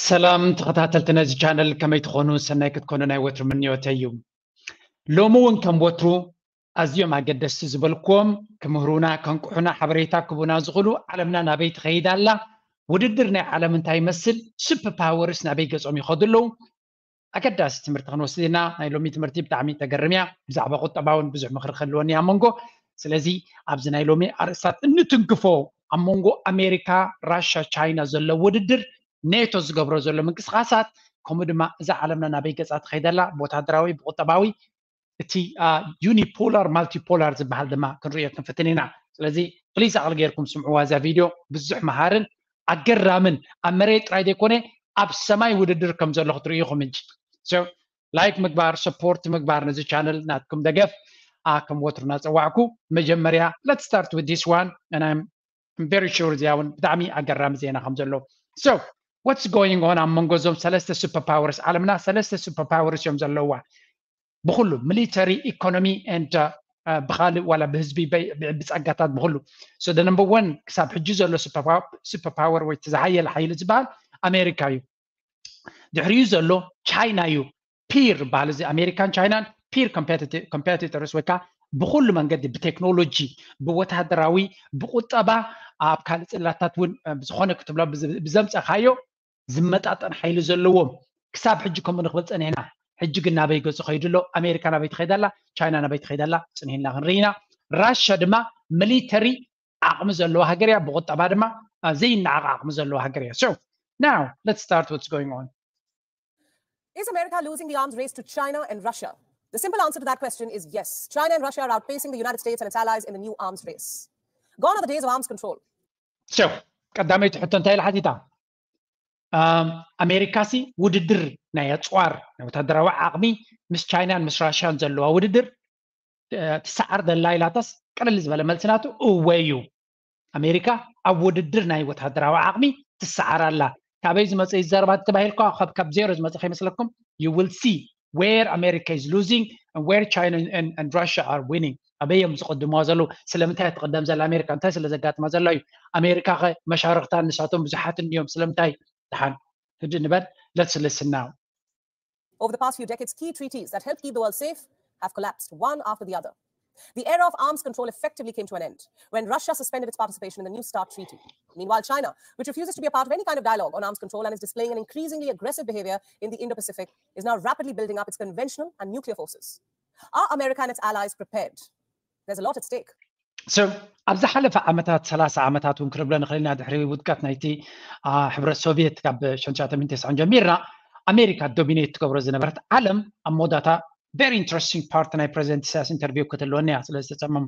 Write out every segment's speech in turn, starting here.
ሰላም ተኸታተልቲ ነዚ ቻነል፣ ከመይ ትኾኑ? ሰናይ ክትኮኑ ናይ ወትሩ ምንዮተይ እዩ። ሎሚ እውን ከም ወትሩ ኣዝዮም ኣገደስቲ ዝበልክዎም ክምህሩና፣ ከንቅሑና፣ ሓበሬታ ክቡና ዝኽእሉ፣ ዓለምና ናበይ ትኸይድ ኣላ፣ ውድድር ናይ ዓለም እንታይ ይመስል፣ ሱፐር ፓወርስ ናበይ ገጾም ይኸዱ ኣለዉ፣ ኣገዳሲ ትምህርቲ ክንወስድ ኢና። ናይ ሎሚ ትምህርቲ ብጣዕሚ ተገርም እያ። ብዛዕባ ቁጠባ እውን ብዙሕ ምኽሪ ክህልወኒ ኣብ መንጎ። ስለዚ ኣብዚ ናይ ሎሚ ኣርእስታት እንትንክፎ፣ ኣብ መንጎ ኣሜሪካ፣ ራሻ፣ ቻይና ዘሎ ውድድር፣ ኔቶ ዝገብሮ ዘሎ ምንቅስቃሳት፣ ከምኡ ድማ እዛ ዓለምና ናበይ ገጻ ትኸይድ ኣላ፣ ብወታደራዊ፣ ብቁጠባዊ፣ እቲ ዩኒፖላር ማልቲፖላር ዝበሃል ድማ ክንሪኦ ክንፍትን ኢና። ስለዚ ፕሊዝ ዓቕሊ ጌርኩም ስምዕዋ እዛ ቪድዮ። ብዙሕ መሃርን ኣገራምን፣ ኣብ መሬት ጥራይ ዘይኮነ ኣብ ሰማይ ውድድር ከም ዘሎ ክትርእዩ ኢኹም። እንጂ ላይክ ምግባር፣ ሰፖርት ምግባር ነዚ ቻነል ናትኩም ደገፍ። ከም ወትሩ እናጸዋዕኩ፣ መጀመርያ let's start with this one, and I'm very sure እዚኣ እውን ብጣዕሚ ኣገራሚ ዜና ከም ዘሎ። So what's going on ኣብ መንጎ እዞም ሰለስተ ሱፐር ፓወርስ? ዓለምና ሰለስተ ሱፐር ፓወርስ እዮም ዘለዋ፣ ብኩሉ ሚሊተሪ፣ ኢኮኖሚ፣ and ብካልእ ዋላ ብህዝቢ፣ ብጸጋታት፣ ብኩሉ። So the number one ክሳብ ሕጂ ዘሎ ሱፐር ፓወር ወይ ዝሓየለ ሓይሊ ዝበሃል ኣሜሪካ እዩ። ድሕሪኡ ዘሎ ቻይና እዩ። ፒር በሃል፣ እዚ ኣሜሪካን ቻይናን ፒር ኮምፔቲተርስ ወይ ከዓ ብኩሉ መንገዲ፣ ብቴክኖሎጂ፣ ብወታደራዊ፣ ብቁጠባ፣ ኣብ ካልእ ጽላታት እውን ብዝኾነ ክትብሎ ብዘምፀኻዮ ዝመጣጠን ሓይሊ ዘለዎም ክሳብ ሕጂ ከምኡ ንክብል ፀኒሕና። ሕጂ ግን ናበይ ገፁ ከይዱ ኣሎ? ኣሜሪካ ናበይ ትኸይድ ኣላ? ቻይና ናበይ ትኸይድ ኣላ? ፅንሂልና ክንርኢ ኢና። ራሻ ድማ ሚሊተሪ ዓቕሚ ዘለዋ ሃገር እያ፣ ብቁጠባ ድማ ዘይነዓቕ ዓቕሚ ዘለዋ ሃገር እያ። So now let's start what's going on. Is America losing the arms race to China and Russia? The simple answer to that question is yes. China and Russia are outpacing the United States and its allies in the new arms race. Gone are the days of arms control. So ቀዳመይቲ ሕቶ እንታይ ኢላ ሓቲታ? ኣሜሪካሲ ውድድር ናይ ኣፅዋር፣ ናይ ወታደራዊ ዓቕሚ ምስ ቻይናን ምስ ራሽያን ዘለዋ ውድድር ትሰዓር ደላ ኢላታስ፣ ቅልል ዝበለ መልሲ ናቱ እወ እዩ። ኣሜሪካ ኣብ ውድድር ናይ ወታደራዊ ዓቕሚ ትሰዓር ኣላ። ካበይ ዝመፀ እዩ ዘረባ ተባሂልኳ? ካብ ዜሮ ዝመፀ ከይመስለኩም። You will see where America is losing and where China and Russia are winning. ኣበይ እዮም ዝቕድምዋ ዘለዉ? ስለምንታይ ትቕደም ዘላ ኣሜሪካ? እንታይ ስለ ዘጋጥማ ዘላ እዩ? ኣሜሪካ ኸ መሻርክታ ንሳቶም ብዙሓት እንድዮም። ስለምንታይ? ደሓን ህድእ ንበል። Let's listen now. Over the past few decades, key treaties that helped keep the world safe have collapsed one after the other. The era of arms control effectively came to an end when Russia suspended its participation in the New START Treaty. Meanwhile, China, which refuses to be a part of any kind of dialogue on arms control and is displaying an increasingly aggressive behavior in the Indo-Pacific, is now rapidly building up its conventional and nuclear forces. Are America and its allies prepared? There's a lot at stake. So ኣብ ዝሓለፈ ዓመታት፣ ሰላሳ ዓመታት እውን ክንብሎ ንኽእል ኢና፣ ድሕሪ ውድቀት ናይቲ ሕብረት ሶቪየት ካብ ሸንሻተ ሚእቲ ተስዓን ጀሚርና፣ ኣሜሪካ ዶሚኔት ትገብሮ ዝነበረት ዓለም ኣብ መወዳእታ very interesting part ናይ ፕሬዚደንት ኢሳያስ ኢንተርቪው ክትህልወኒ እያ። ስለ ዝተጸመሙ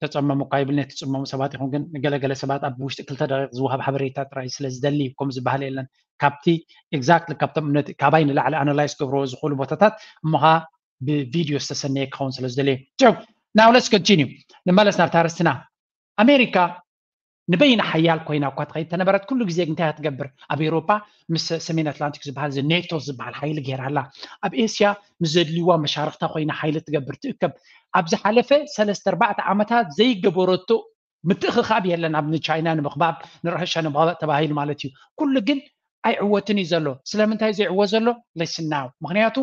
ተጸመሙ እኳ ይብል፣ ነቲ ጽመሙ ሰባት ይኹን፣ ግን ንገለገለ ሰባት ኣብ ውሽጢ ክልተ ደቂቕ ዝወሃብ ሓበሬታ ጥራይ ስለ ዝደሊ እዩ። ከም ዝበሃል የለን። ካብቲ exactly ካብቶም ነቲ ካባይ ንላዕሊ ኣናላይዝ ክገብርዎ ዝኽእሉ ቦታታት እሞ ኸኣ ብቪድዮ ዝተሰነየ ክኸውን ስለ ዝደለየ። So now let's continue። ንመለስ ናብታ ኣርእስትና። ኣሜሪካ ንበይና ሓያል ኮይና እኳ ትኸይድ ተነበረት፣ ኩሉ ግዜ እንታይ እያ ትገብር? ኣብ ኤውሮጳ ምስ ሰሜን ኣትላንቲክ ዝበሃል፣ እዚ ኔቶ ዝበሃል ሓይሊ ገይራ ኣላ። ኣብ ኤስያ ምስ ዘድልይዋ መሻርክታ ኮይና ሓይሊ ትገብር ትእከብ። ኣብ ዝሓለፈ ሰለስተ ኣርባዕተ ዓመታት ዘይገበረቶ ምትእኽኻብ የለን። ኣብ ንቻይና ንምኽባብ፣ ንራሻ ንምኽባብ ተባሂሉ ማለት እዩ። ኩሉ ግን ኣይዕወትን እዩ ዘሎ። ስለምንታይ ዘይዕወት ዘሎ? Listen now። ምኽንያቱ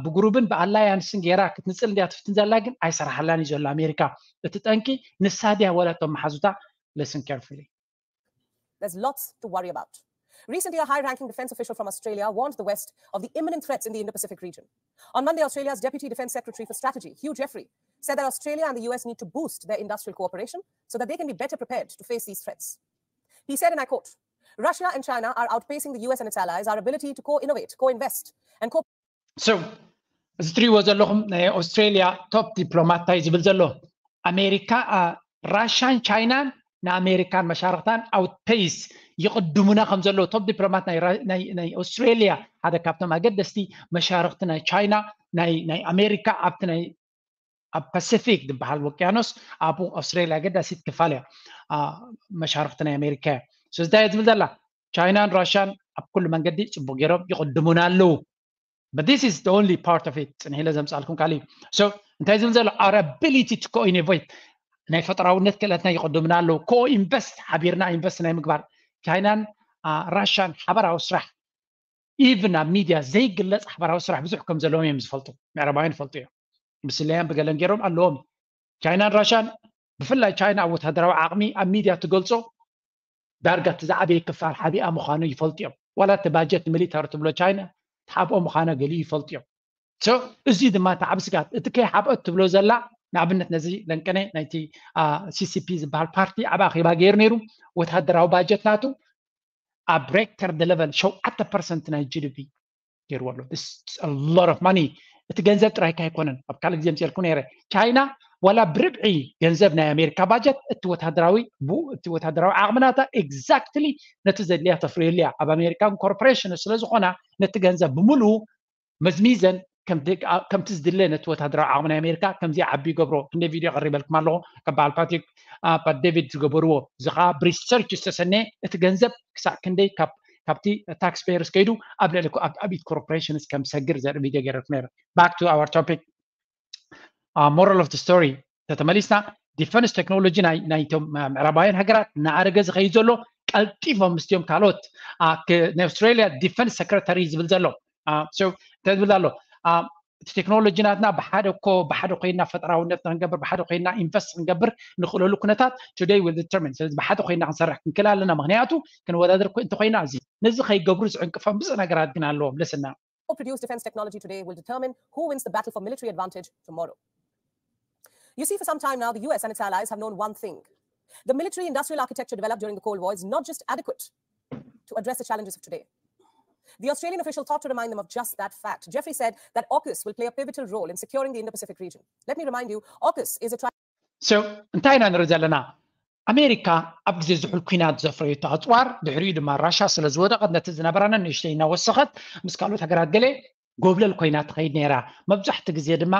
ብግሩብን ብኣላያንስን ገይራ ክትንፅል እንድያ ትፍትን ዘላ፣ ግን ኣይሰራሓላን እዩ ዘሎ ኣሜሪካ። እቲ ጠንቂ ንሳ ድያ ወላ እቶም መሓዙታ? Listen carefully. There's lots to worry about. Recently, a high-ranking defense official from Australia warned the West of the imminent threats in the Indo-Pacific region. On Monday, Australia's Deputy Defense Secretary for Strategy, Hugh Jeffrey, said that Australia and the U S need to boost their industrial cooperation so that they can be better prepared to face these threats. He said, and I quote, "Russia and China are outpacing the U S and its allies. Our ability to co-innovate, co-invest, and co-" So እዚ ትሪእዎ ዘለኹም ናይ ኣውስትሬሊያ ቶፕ ዲፕሎማት እንታይ ዝብል ዘሎ? ኣሜሪካ፣ ራሻን ቻይናን ንኣሜሪካን መሻርክታን ኣውትፔስ ይቕድሙና ከም ዘለዉ ቶፕ ዲፕሎማት ናይ ኣውስትሬሊያ፣ ሓደ ካብቶም ኣገደስቲ መሻርክቲ ናይ ቻይና፣ ናይ ኣሜሪካ ኣብቲ ናይ ኣብ ፓሲፊክ ዝበሃል ውቅያኖስ ኣብኡ ኣውስትሬሊያ ኣገዳሲት ክፋል እያ። መሻርክቲ ናይ ኣሜሪካ እያ። ስለዚ እንታይ እየ ዝብል ዘላ? ቻይናን ራሽያን ኣብ ኩሉ መንገዲ ፅቡቅ ገይሮም ይቕድሙና ኣለዉ። But this is the only part of it። ፅንሒለ ዘምፃልኩም ካልእ እዩ። So እንታይ ዝብል ዘሎ? Our ability to co-innovate፣ ናይ ፈጠራውነት ክእለትና ይቕድሙና ኣለዉ። Co-invest፣ ሓቢርና ኢንቨስት ናይ ምግባር። ቻይናን ራሻን ሓበራዊ ስራሕ ኢቭን ኣብ ሚድያ ዘይግለፅ ሓበራዊ ስራሕ ብዙሕ ከም ዘለዎም እዮም ዝፈልጡ። ምዕራባውያን ይፈልጡ እዮም። ብስለያን ብገለን ገይሮም ኣለዎም። ቻይናን ራሻን ብፍላይ ቻይና ኣብ ወታደራዊ ዓቕሚ ኣብ ሚድያ ትገልፆ ዳርጋ እቲ ዝዓበየ ክፋል ሓቢኣ ምዃኑ ይፈልጡ እዮም። ዋላ እቲ ባጀት ሚሊታሪ ትብሎ ቻይና ትሓብኦ ምዃና ገሊኡ ይፈልጡ እዮም። So እዚ ድማ እቲ ዓብ ስጋት እቲ ከይሓብኦ ትብሎ ዘላ ንኣብነት ነዚ ለንቀነ ናይቲ CCP ዝበሃል ፓርቲ ኣብ ኣኼባ ገይሩ ነይሩ። ወታደራዊ ባጀት ናቱ ኣብ ሬክተር ደ ለቨል ሸውዓተ ፐርሰንት ናይ GDP ገይርዎ ኣሎ። This is a lot of money። እቲ ገንዘብ ጥራይካ ኣይኮነን። ኣብ ካልእ ግዜ ምፅልኩ ነይረ። ቻይና ዋላ ብርብዒ ገንዘብ ናይ ኣሜሪካ ባጀት እቲ ወታደራዊ ብኡ እቲ ወታደራዊ ዓቕሚ ናታ ኤግዛክትሊ ነቲ ዘድልያ ተፍርየሉ እያ። ኣብ ኣሜሪካን ኮርፖሬሽን ስለ ዝኾና ነቲ ገንዘብ ብምሉኡ መዝሚዘን ከምቲ ዝድለ ነቲ ወታደራዊ ዓቕሚ ናይ ኣሜሪካ ከምዚ ዓቢ ይገብሮ። ክንደይ ቪድዮ ቀሪበልኩም ኣለኹ። ካብ በዓል ፓትሪክ ፓት ዴቪድ ዝገበርዎ እዚ ከዓ ብሪሰርች ዝተሰነየ እቲ ገንዘብ ክሳዕ ክንደይ ካብቲ ታክስ ፔየርስ ከይዱ ኣብ ልዕሊ ኣብኢት ኮርፖሬሽንስ ከም ሰግር ዘርኢ ቪድዮ ገይረልኩም ነይረ። Back to our topic, moral of the story ተተመሊስና ዲፈንስ ቴክኖሎጂ ናይቶም ምዕራባውያን ሃገራት እናኣረገ ዝኸይድ ዘሎ ቀልጢፎም ምስቲኦም ካልኦት ናይ ኣውስትራሊያ ዲፈንስ ሰክረታሪ ዝብል ዘሎ እንታይ ዝብል ኣሎ እቲ ቴክኖሎጂ ናትና ብሓደ እኮ ብሓደ ኮይና ፈጠራውነት ክንገብር ብሓደ ኮይና ኢንቨስት ክንገብር ንኽእለሉ ኩነታት today will determine። ስለዚ ብሓደ ኮይና ክንሰርሕ ክንክእል ኣለና። ምክንያቱ ክንወዳደር እንተኮይና እዚ ነዚ ከይገብሩ ዝዕንቅፎም ብዙሕ ነገራት ግን ኣለዎም። ልስና produce defense technology today will determine who wins the battle for military advantage tomorrow. You see, for some time now, the U S and its allies have known one thing. The military industrial architecture developed during the Cold War is not just adequate to address the challenges of today. The Australian official thought to remind them of just that fact. Jeffrey said that AUKUS will play a pivotal role in securing the Indo Pacific region. Let me remind you, AUKUS is a tri- So እንታይ ኢና ንርኢ ዘለና? ኣሜሪካ ኣብ ግዜ ዝሑል ኩናት ዘፍረየቶ ኣፅዋር ድሕሪኡ ድማ ራሻ ስለ ዝወደቐት ነቲ ዝነበራና ንእሽተይ እናወሰኸት ምስ ካልኦት ሃገራት ገለ ጎብለል ኮይና ትኸይድ ነይራ። መብዛሕቲ ግዜ ድማ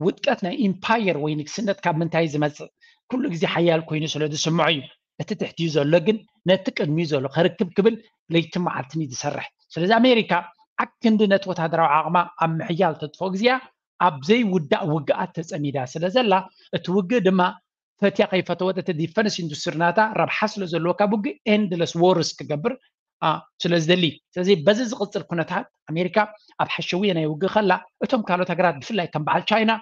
ውድቀት ናይ ኢምፓየር ወይ ንግስነት ካብ ምንታይ ዝመፅእ? ኩሉ ግዜ ሓያል ኮይኑ ስለ ዝስምዖ እዩ። እቲ ትሕቲኡ ዘሎ ግን ነቲ ቅድሚኡ ዘሎ ከርክብ ክብል ለይትን መዓልትን እዩ ዝሰርሕ። ስለዚ ኣሜሪካ ዓክንዲ ነቲ ወታደራዊ ዓቕማ ኣብ ምሕያል ተጥፍኦ ግዜያ ኣብ ዘይውዳእ ውግኣት ተፀሚዳ ስለ ዘላ እቲ ውግእ ድማ ፈትያ ከይፈተወት እቲ ዲፈንስ ኢንዱስትሪ ናታ ረብሓ ስለ ዘለዎ ካብ ውግእ ኤንድለስ ዎርስ ክገብር ስለ ዝደሊ። ስለዚ በዚ ዝቕፅል ኩነታት ኣሜሪካ ኣብ ሓሸውየ ናይ ውግእ ከላ እቶም ካልኦት ሃገራት ብፍላይ ከም በዓል ቻይና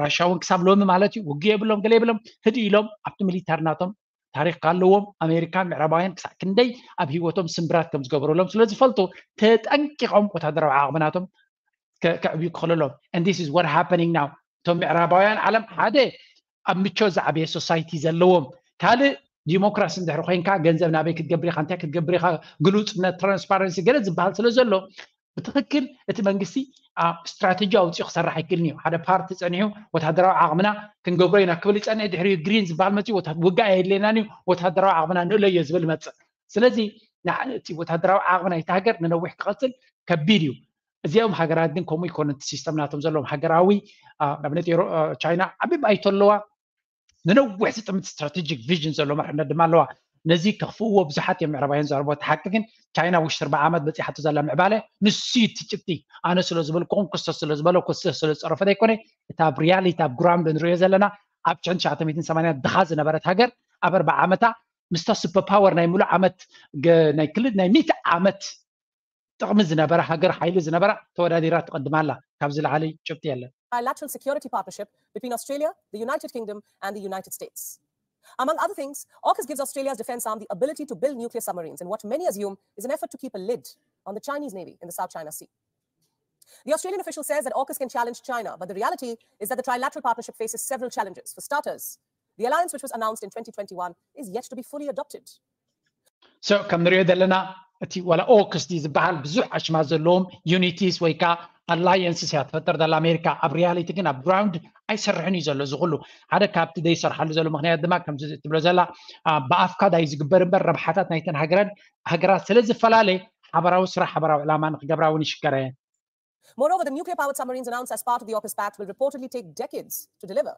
ራሻ እውን ክሳብ ሎሚ ማለት እዩ ውግእ የብሎም ገለ የብሎም ህድእ ኢሎም ኣብቲ ሚሊታሪ ናቶም ታሪክ ካለዎም ኣሜሪካን ምዕራባውያን ክሳዕ ክንደይ ኣብ ህይወቶም ስምብራት ከም ዝገበረሎም ስለ ዝፈልጡ ተጠንቂቖም ወታደራዊ ዓቕሚ ናቶም ከዕብዩ ክኽእሉ ኣለዎም። And this is what happening now። እቶም ምዕራባውያን ዓለም ሓደ ኣብ ምቾት ዝዓበየ ሶሳይቲ ዘለዎም ካልእ ዲሞክራሲ እንድሕር ኮይንካ ገንዘብ ናበይ ክትገብር ኢኻ እንታይ ክትገብር ኢኻ ግሉፅነት ትራንስፓረንሲ ገለ ዝበሃል ስለ ዘሎ ብትኽክል እቲ መንግስቲ ኣብ ስትራተጂ ኣውፅኡ ክሰርሕ ኣይክእልን እዩ። ሓደ ፓርቲ ፀኒሑ ወታደራዊ ዓቕምና ክንገብሮ ኢና ክብል ይፀንሕ ድሕሪኡ ግሪን ዝበሃል መፅኡ ውግእ ኣየድልየናን እዩ ወታደራዊ ዓቕምና ንእለዮ ዝብል መፅእ። ስለዚ እቲ ወታደራዊ ዓቕሚ ናይቲ ሃገር ንነዊሕ ክቐፅል ከቢድ እዩ። እዚኦም ሃገራት ግን ከምኡ ይኮኑ እቲ ሲስተም ናቶም ዘለዎም ሃገራዊ ንኣብነት ቻይና ዓብይ ባይቶ ኣለዋ። ንነዊሕ ዝጥምት ስትራቴጂክ ቪዥን ዘለዎ መርሕነት ድማ ኣለዋ። ነዚ ከኽፍእዎ ብዙሓት እዮም ምዕራባውያን ዝዛረብዎ። እቲ ሓቂ ግን ቻይና ውሽጢ ኣርባዓ ዓመት በፂሓቶ ዘላ ምዕባለ ንሱ እዩ እቲ ጭብጢ። ኣነ ስለ ዝበልኩኹም ክስቶስ ስለ ዝበሎ ክስቶስ ስለ ዝፀረፈ ዘይኮነ እቲ ኣብ ሪያሊቲ ኣብ ግራውንድ ንሪኦ ዘለና ኣብ ሽሕን ትሽዓተ ሚእትን ሰማንያን ድኻ ዝነበረት ሃገር ኣብ ኣርባዓ ዓመታ ምስታ ሱፐር ፓወር ናይ ሙሉእ ዓመት ናይ ክልል ናይ ሚእቲ ዓመት ጥቕሚ ዝነበራ ሃገር ሓይሊ ዝነበራ ተወዳዲራ ትቐድም ኣላ። ካብዚ ላዕሊ ጭብጢ የለን። Bilateral security partnership between Australia, the United Kingdom, and the United States. Among other things, AUKUS gives Australia's defense arm the ability to build nuclear submarines in what many assume is an effort to keep a lid on the Chinese navy in the South China Sea. The Australian official says that AUKUS can challenge China, but the reality is that the trilateral partnership faces several challenges. For starters, the alliance, which was announced in twenty twenty-one, is yet to be fully adopted. So ከም ንሪኦ ዘለና እቲ ዋላ ኦክስ ድዩ ዝበሃል ብዙሕ ኣሽማት ዘለዎም ዩኒቲስ ወይ ከዓ ኣላየንስስ እያ ትፈጥር ዘላ ኣሜሪካ። ኣብ ሪያሊቲ ግን ኣብ ግራውንድ ኣይሰርሕን እዩ ዘሎ እዚ ኩሉ። ሓደ ካብቲ ዘይሰርሓሉ ዘሎ ምክንያት ድማ ከምዚ ትብሎ ዘላ ብኣፍካ ዳዩ ዝግበር እምበር ረብሓታት ናይተን ሃገራት ሃገራት ስለ ዝፈላለ ሓበራዊ ስራሕ ሓበራዊ ዕላማ ንክገብራ እውን ይሽገራ እየን። Moreover, the nuclear powered submarines announced as part of the AUKUS Pact will reportedly take decades to deliver.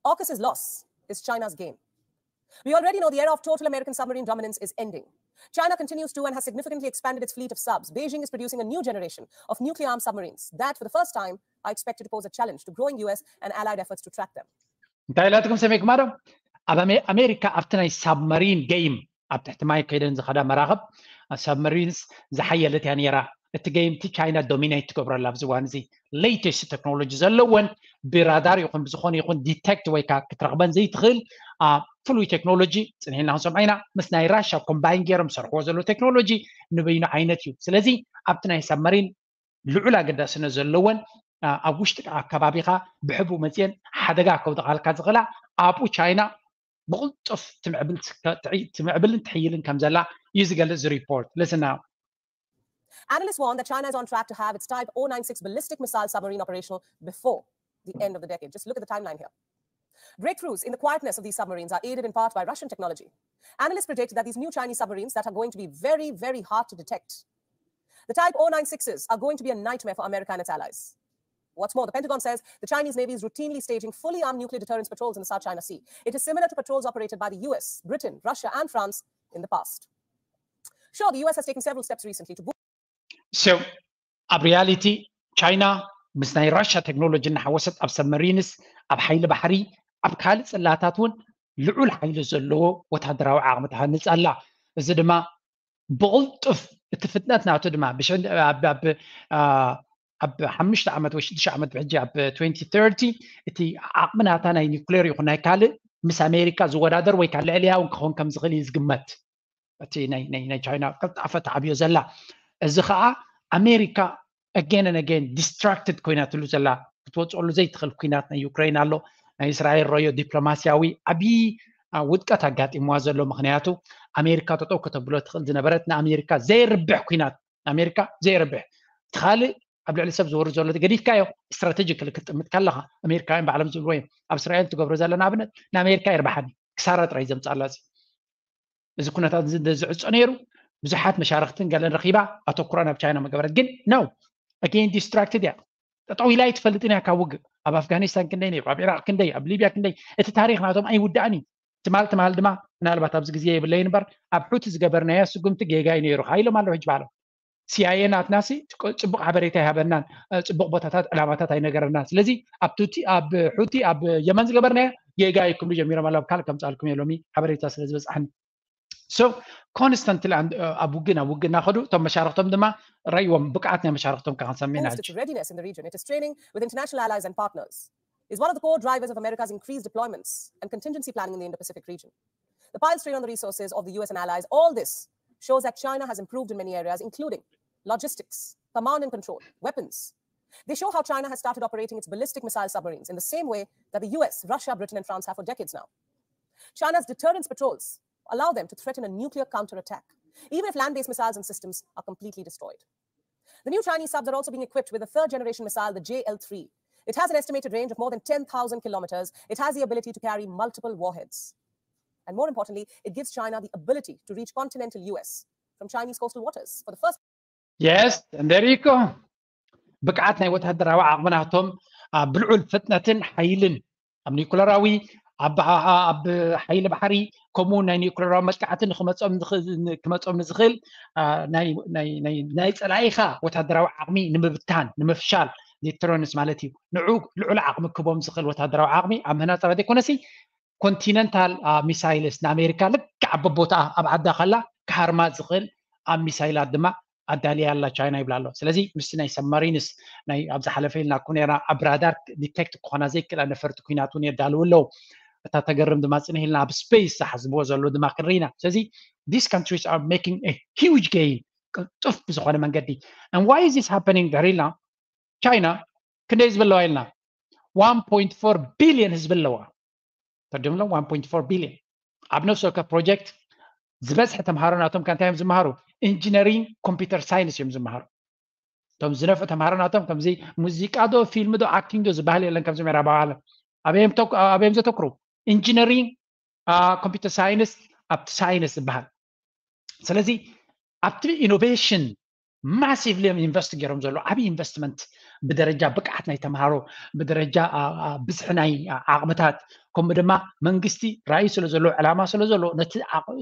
AUKUS's loss is China's gain. We already know the era of total American submarine dominance is ending. China continues to and has significantly expanded its fleet of subs. Beijing is producing a new generation of nuclear armed submarines that, for the first time, are expected to pose a challenge to growing U S and allied efforts to track them. እንታይ ኢላትኩም ሰሚዕኩም ኣዶ ኣብ ኣሜሪካ ኣብቲ ናይ ሳብማሪን ጌም ኣብ ትሕቲ ማይ ከይደን ዝኸዳ መራኽብ፣ ሳብመሪንስ፣ ዝሓየለት እያ ነይራ። እቲ game እቲ ቻይና ዶሚኔት ትገብረላ ኣብዚ እዋን እዚ። ሌተስት ቴክኖሎጂ ዘለወን ብራዳር ይኹን ብዝኾነ ይኹን ዲቴክት ወይ ከዓ ክትረኽበን ዘይትኽእል ፍሉይ ቴክኖሎጂ ጽንሒልና ክንሰምዖ ኢና። ምስ ናይ ራሻ ኮምባይን ገይሮም ዝሰርሕዎ ዘለዉ ቴክኖሎጂ ንበይኑ ዓይነት እዩ። ስለዚ ኣብቲ ናይ ሳብመሪን ልዑል ኣገዳስነት ዘለወን ኣብ ውሽጢ ኣከባቢኻ ብሕቡ መፅየን ሓደጋ ከውድቓልካ ዝኽእላ ኣብኡ ቻይና ብቕልጡፍ ትምዕብልን ትሕይልን ከም ዘላ እዩ ዝገልጽ እዚ ሪፖርት። Listen now. Analysts warn that China is on track to have its Type O nine six ballistic missile submarine operational before the end of the decade. Just look at the timeline here. Breakthroughs in the quietness of these submarines are aided in part by Russian technology. Analysts predict that these new Chinese submarines that are going to be very, very hard to detect, the Type O nine sixes, are going to be a nightmare for America and its allies. What's more, the Pentagon says the Chinese Navy is routinely staging fully armed nuclear deterrence patrols in the South China Sea. It is similar to patrols operated by the U S, Britain, Russia, and France in the past. Sure, the U S has taken several steps recently to boost So ኣብ ሪያሊቲ ቻይና ምስ ናይ ራሻ ቴክኖሎጂ እናሓወሰት ኣብ ሰብመሪንስ ኣብ ሓይሊ ባሕሪ ኣብ ካልእ ጽላታት እውን ልዑል ሓይሊ ዘለዎ ወታደራዊ ዓቕሚ ትሃንጽ ኣላ። እዚ ድማ ብቕልጡፍ እቲ ፍጥነት ናቱ ድማ ኣብ ሓሙሽተ ዓመት ወይ ሽዱሽተ ዓመት ብሕጂ ኣብ ትወንቲ ተርቲ እቲ ዓቕሚ ናታ ናይ ኒውክሌር ይኹን ናይ ካልእ ምስ ኣሜሪካ ዝወዳደር ወይ ካልእ ልዕሊያ እውን ክኸውን ከም ዝኽእል እዩ ዝግመት። እቲ ናይ ቻይና ቀልጣፈ ተዓብዮ ዘላ። እዚ ከዓ ኣሜሪካ again and again distracted ኮይናትሉ ዘላ ክትወፅኦሉ ዘይትኽእል ኩናት ናይ ዩክሬን ኣሎ። ናይ እስራኤል ረዮ ዲፕሎማሲያዊ ዓብዪ ውድቀት ኣጋጢምዋ ዘሎ። ምክንያቱ ኣሜሪካ ጠጠው ከተብሎ ትኽእል ዝነበረት ንኣሜሪካ ዘይርብሕ ኩናት፣ ኣሜሪካ ዘይርብሕ እቲ ካልእ ኣብ ልዕሊ ሰብ ዝወርድ ዘሎ ገዲፍካዮ ስትራቴጂካሊ ክትጥምት ከለካ ኣሜሪካውያን ባዕሎም ዝብልዎ እዮም። ኣብ እስራኤል ትገብሮ ዘለና ኣብነት ንኣሜሪካ ይርብሓኒ ክሳራ ጥራይ ዘምፅኣላ። እዚ ኩነታት እዚ እንተዝዕጾ ነይሩ ብዙሓት መሻርክትን ገለን ረኺባ ኣተኩራ ናብ ቻይና መገበረት። ግን ነው again distracted እያ። ጠጠው ኢላ ኣይትፈልጥን እያ ካብ ውግእ። ኣብ ኣፍጋኒስታን ክንደይ ነይሩ፣ ኣብ ኢራቅ ክንደይ፣ ኣብ ሊብያ ክንደይ። እቲ ታሪክ ናቶም ኣይውዳእን እዩ። ትማል ትማል ድማ ምናልባት ኣብዚ ግዜ የብለይ እምበር ኣብ ሑቲ ዝገበርናዮ ስጉምቲ ጌጋ እዩ ነይሩ ኢሎም ኣለዉ ሕጂ ባዕሎም። ሲኣይኤ ናትናሲ ጽቡቕ ሓበሬታ ይሃበናን ጽቡቕ ቦታታት ዕላማታት ኣይነገረናን። ስለዚ ኣብ ቱቲ ኣብ ሑቲ ኣብ የመን ዝገበርናዮ ጌጋ እዩ ክብሉ ጀሚሮም ኣለዉ። ካልእ ከምጻልኩም እየ ሎሚ ሓበሬታ ስለ ዝበጽሓኒ። So constantly ኣብ ውግእ ናብ ውግእ እናኸዱ እቶም መሻርክቶም ድማ ረይዎም ብቅዓት ናይ መሻርክቶም ከዓ ክንሰምዕ ኢና። Boost its readiness in the region. It is training with international allies and partners. Is one of the core drivers of America's increased deployments and contingency planning in the Indo-Pacific region. The pile strain on the resources of the U S and allies, all this shows that China has improved in many areas, including logistics, command and control, weapons. They show how China has started operating its ballistic missile submarines in the same way that the U S, Russia, Britain, and France have for decades now. China's deterrence patrols allow them to threaten a nuclear counterattack, even if land-based missiles and systems are completely destroyed. The new Chinese subs are also being equipped with a third-generation missile, the J L three. It has an estimated range of more than ten thousand kilometers. It has the ability to carry multiple warheads. And more importantly, it gives China the ability to reach continental U S from Chinese coastal waters for the first Yes, and there you go. ብቅዓት ናይ ወታደራዊ ዓቕምናቶም ብልዑል ፍጥነትን ሓይልን ኣብ ኒኩለራዊ ኣብ ሓይሊ ባሕሪ ከምኡ ናይ ኒኩለራዊ መጥቃዕቲ ክመፆም ንዝኽእል ናይ ፀላኢኻ ወታደራዊ ዓቕሚ ንምብታን ንምፍሻል ዲተረንስ ማለት እዩ። ንዑ ልዑል ዓቕሚ ክቦም ዝኽእል ወታደራዊ ዓቕሚ ኣብ ምህናፅ ጥራይ ዘይኮነሲ ኮንቲነንታል ሚሳይልስ ንኣሜሪካ ልክዕ ኣብ ቦታኣ ኣብ ዓዳ ከላ ክሃርማ ዝኽእል ኣብ ሚሳይላት ድማ ኣዳልያ ኣላ ቻይና ይብላ ኣሎ። ስለዚ ምስቲ ናይ ሰብማሪንስ ናይ ኣብ ዝሓለፈ ኢልና ኩ ነርና ኣብ ራዳር ዲቴክት ክኾና ዘይክእላ ነፈርቲ ኩናት እውን የዳልው ኣለዉ። እታ ተገርም ድማ ፅንሕ ኢልና ኣብ ስፔስ ዝሓስብዎ ዘለዉ ድማ ክንርኢ ኢና። ስለዚ these countries are making a huge gain ቅልጡፍ ብዝኾነ መንገዲ። And why is this happening? ድሕሪ ኢልና ቻይና ክንደይ ህዝቢ ኣለዋ ኢልና one point four billion ህዝቢ ኣለዋ። ተርድምሎም one point four billion ኣብ ነፍሲ ወከፍ ፕሮጀክት ዝበዝሐ ተምሃሮ ናቶም ከ እንታይ እዮም ዝመሃሩ? ኢንጂነሪንግ ኮምፒውተር ሳይንስ እዮም ዝመሃሩ። እቶም ዝነፍዑ ተምሃሮ ናቶም ከምዚ ሙዚቃ ዶ ፊልም ዶ ኣክቲንግ ዶ ዝበሃል የለን። ከምዚ ምዕራባዊ ዓለም ኣበዮም ዘተኩሩ ኢንጂነሪንግ ኮምፒውተር ሳይንስ ኣብቲ ሳይንስ ዝበሃል። ስለዚ ኣብቲ ኢኖቬሽን ማሲቭሊ እዮም ኢንቨስት ገይሮም ዘሎ ዓብዪ ኢንቨስትመንት ብደረጃ ብቅዓት ናይ ተምሃሮ ብደረጃ ብዝሒ ናይ ዓቕምታት ከምኡ ድማ መንግስቲ ራእዩ ስለ ዘለዎ ዕላማ ስለ ዘለዎ ነቲ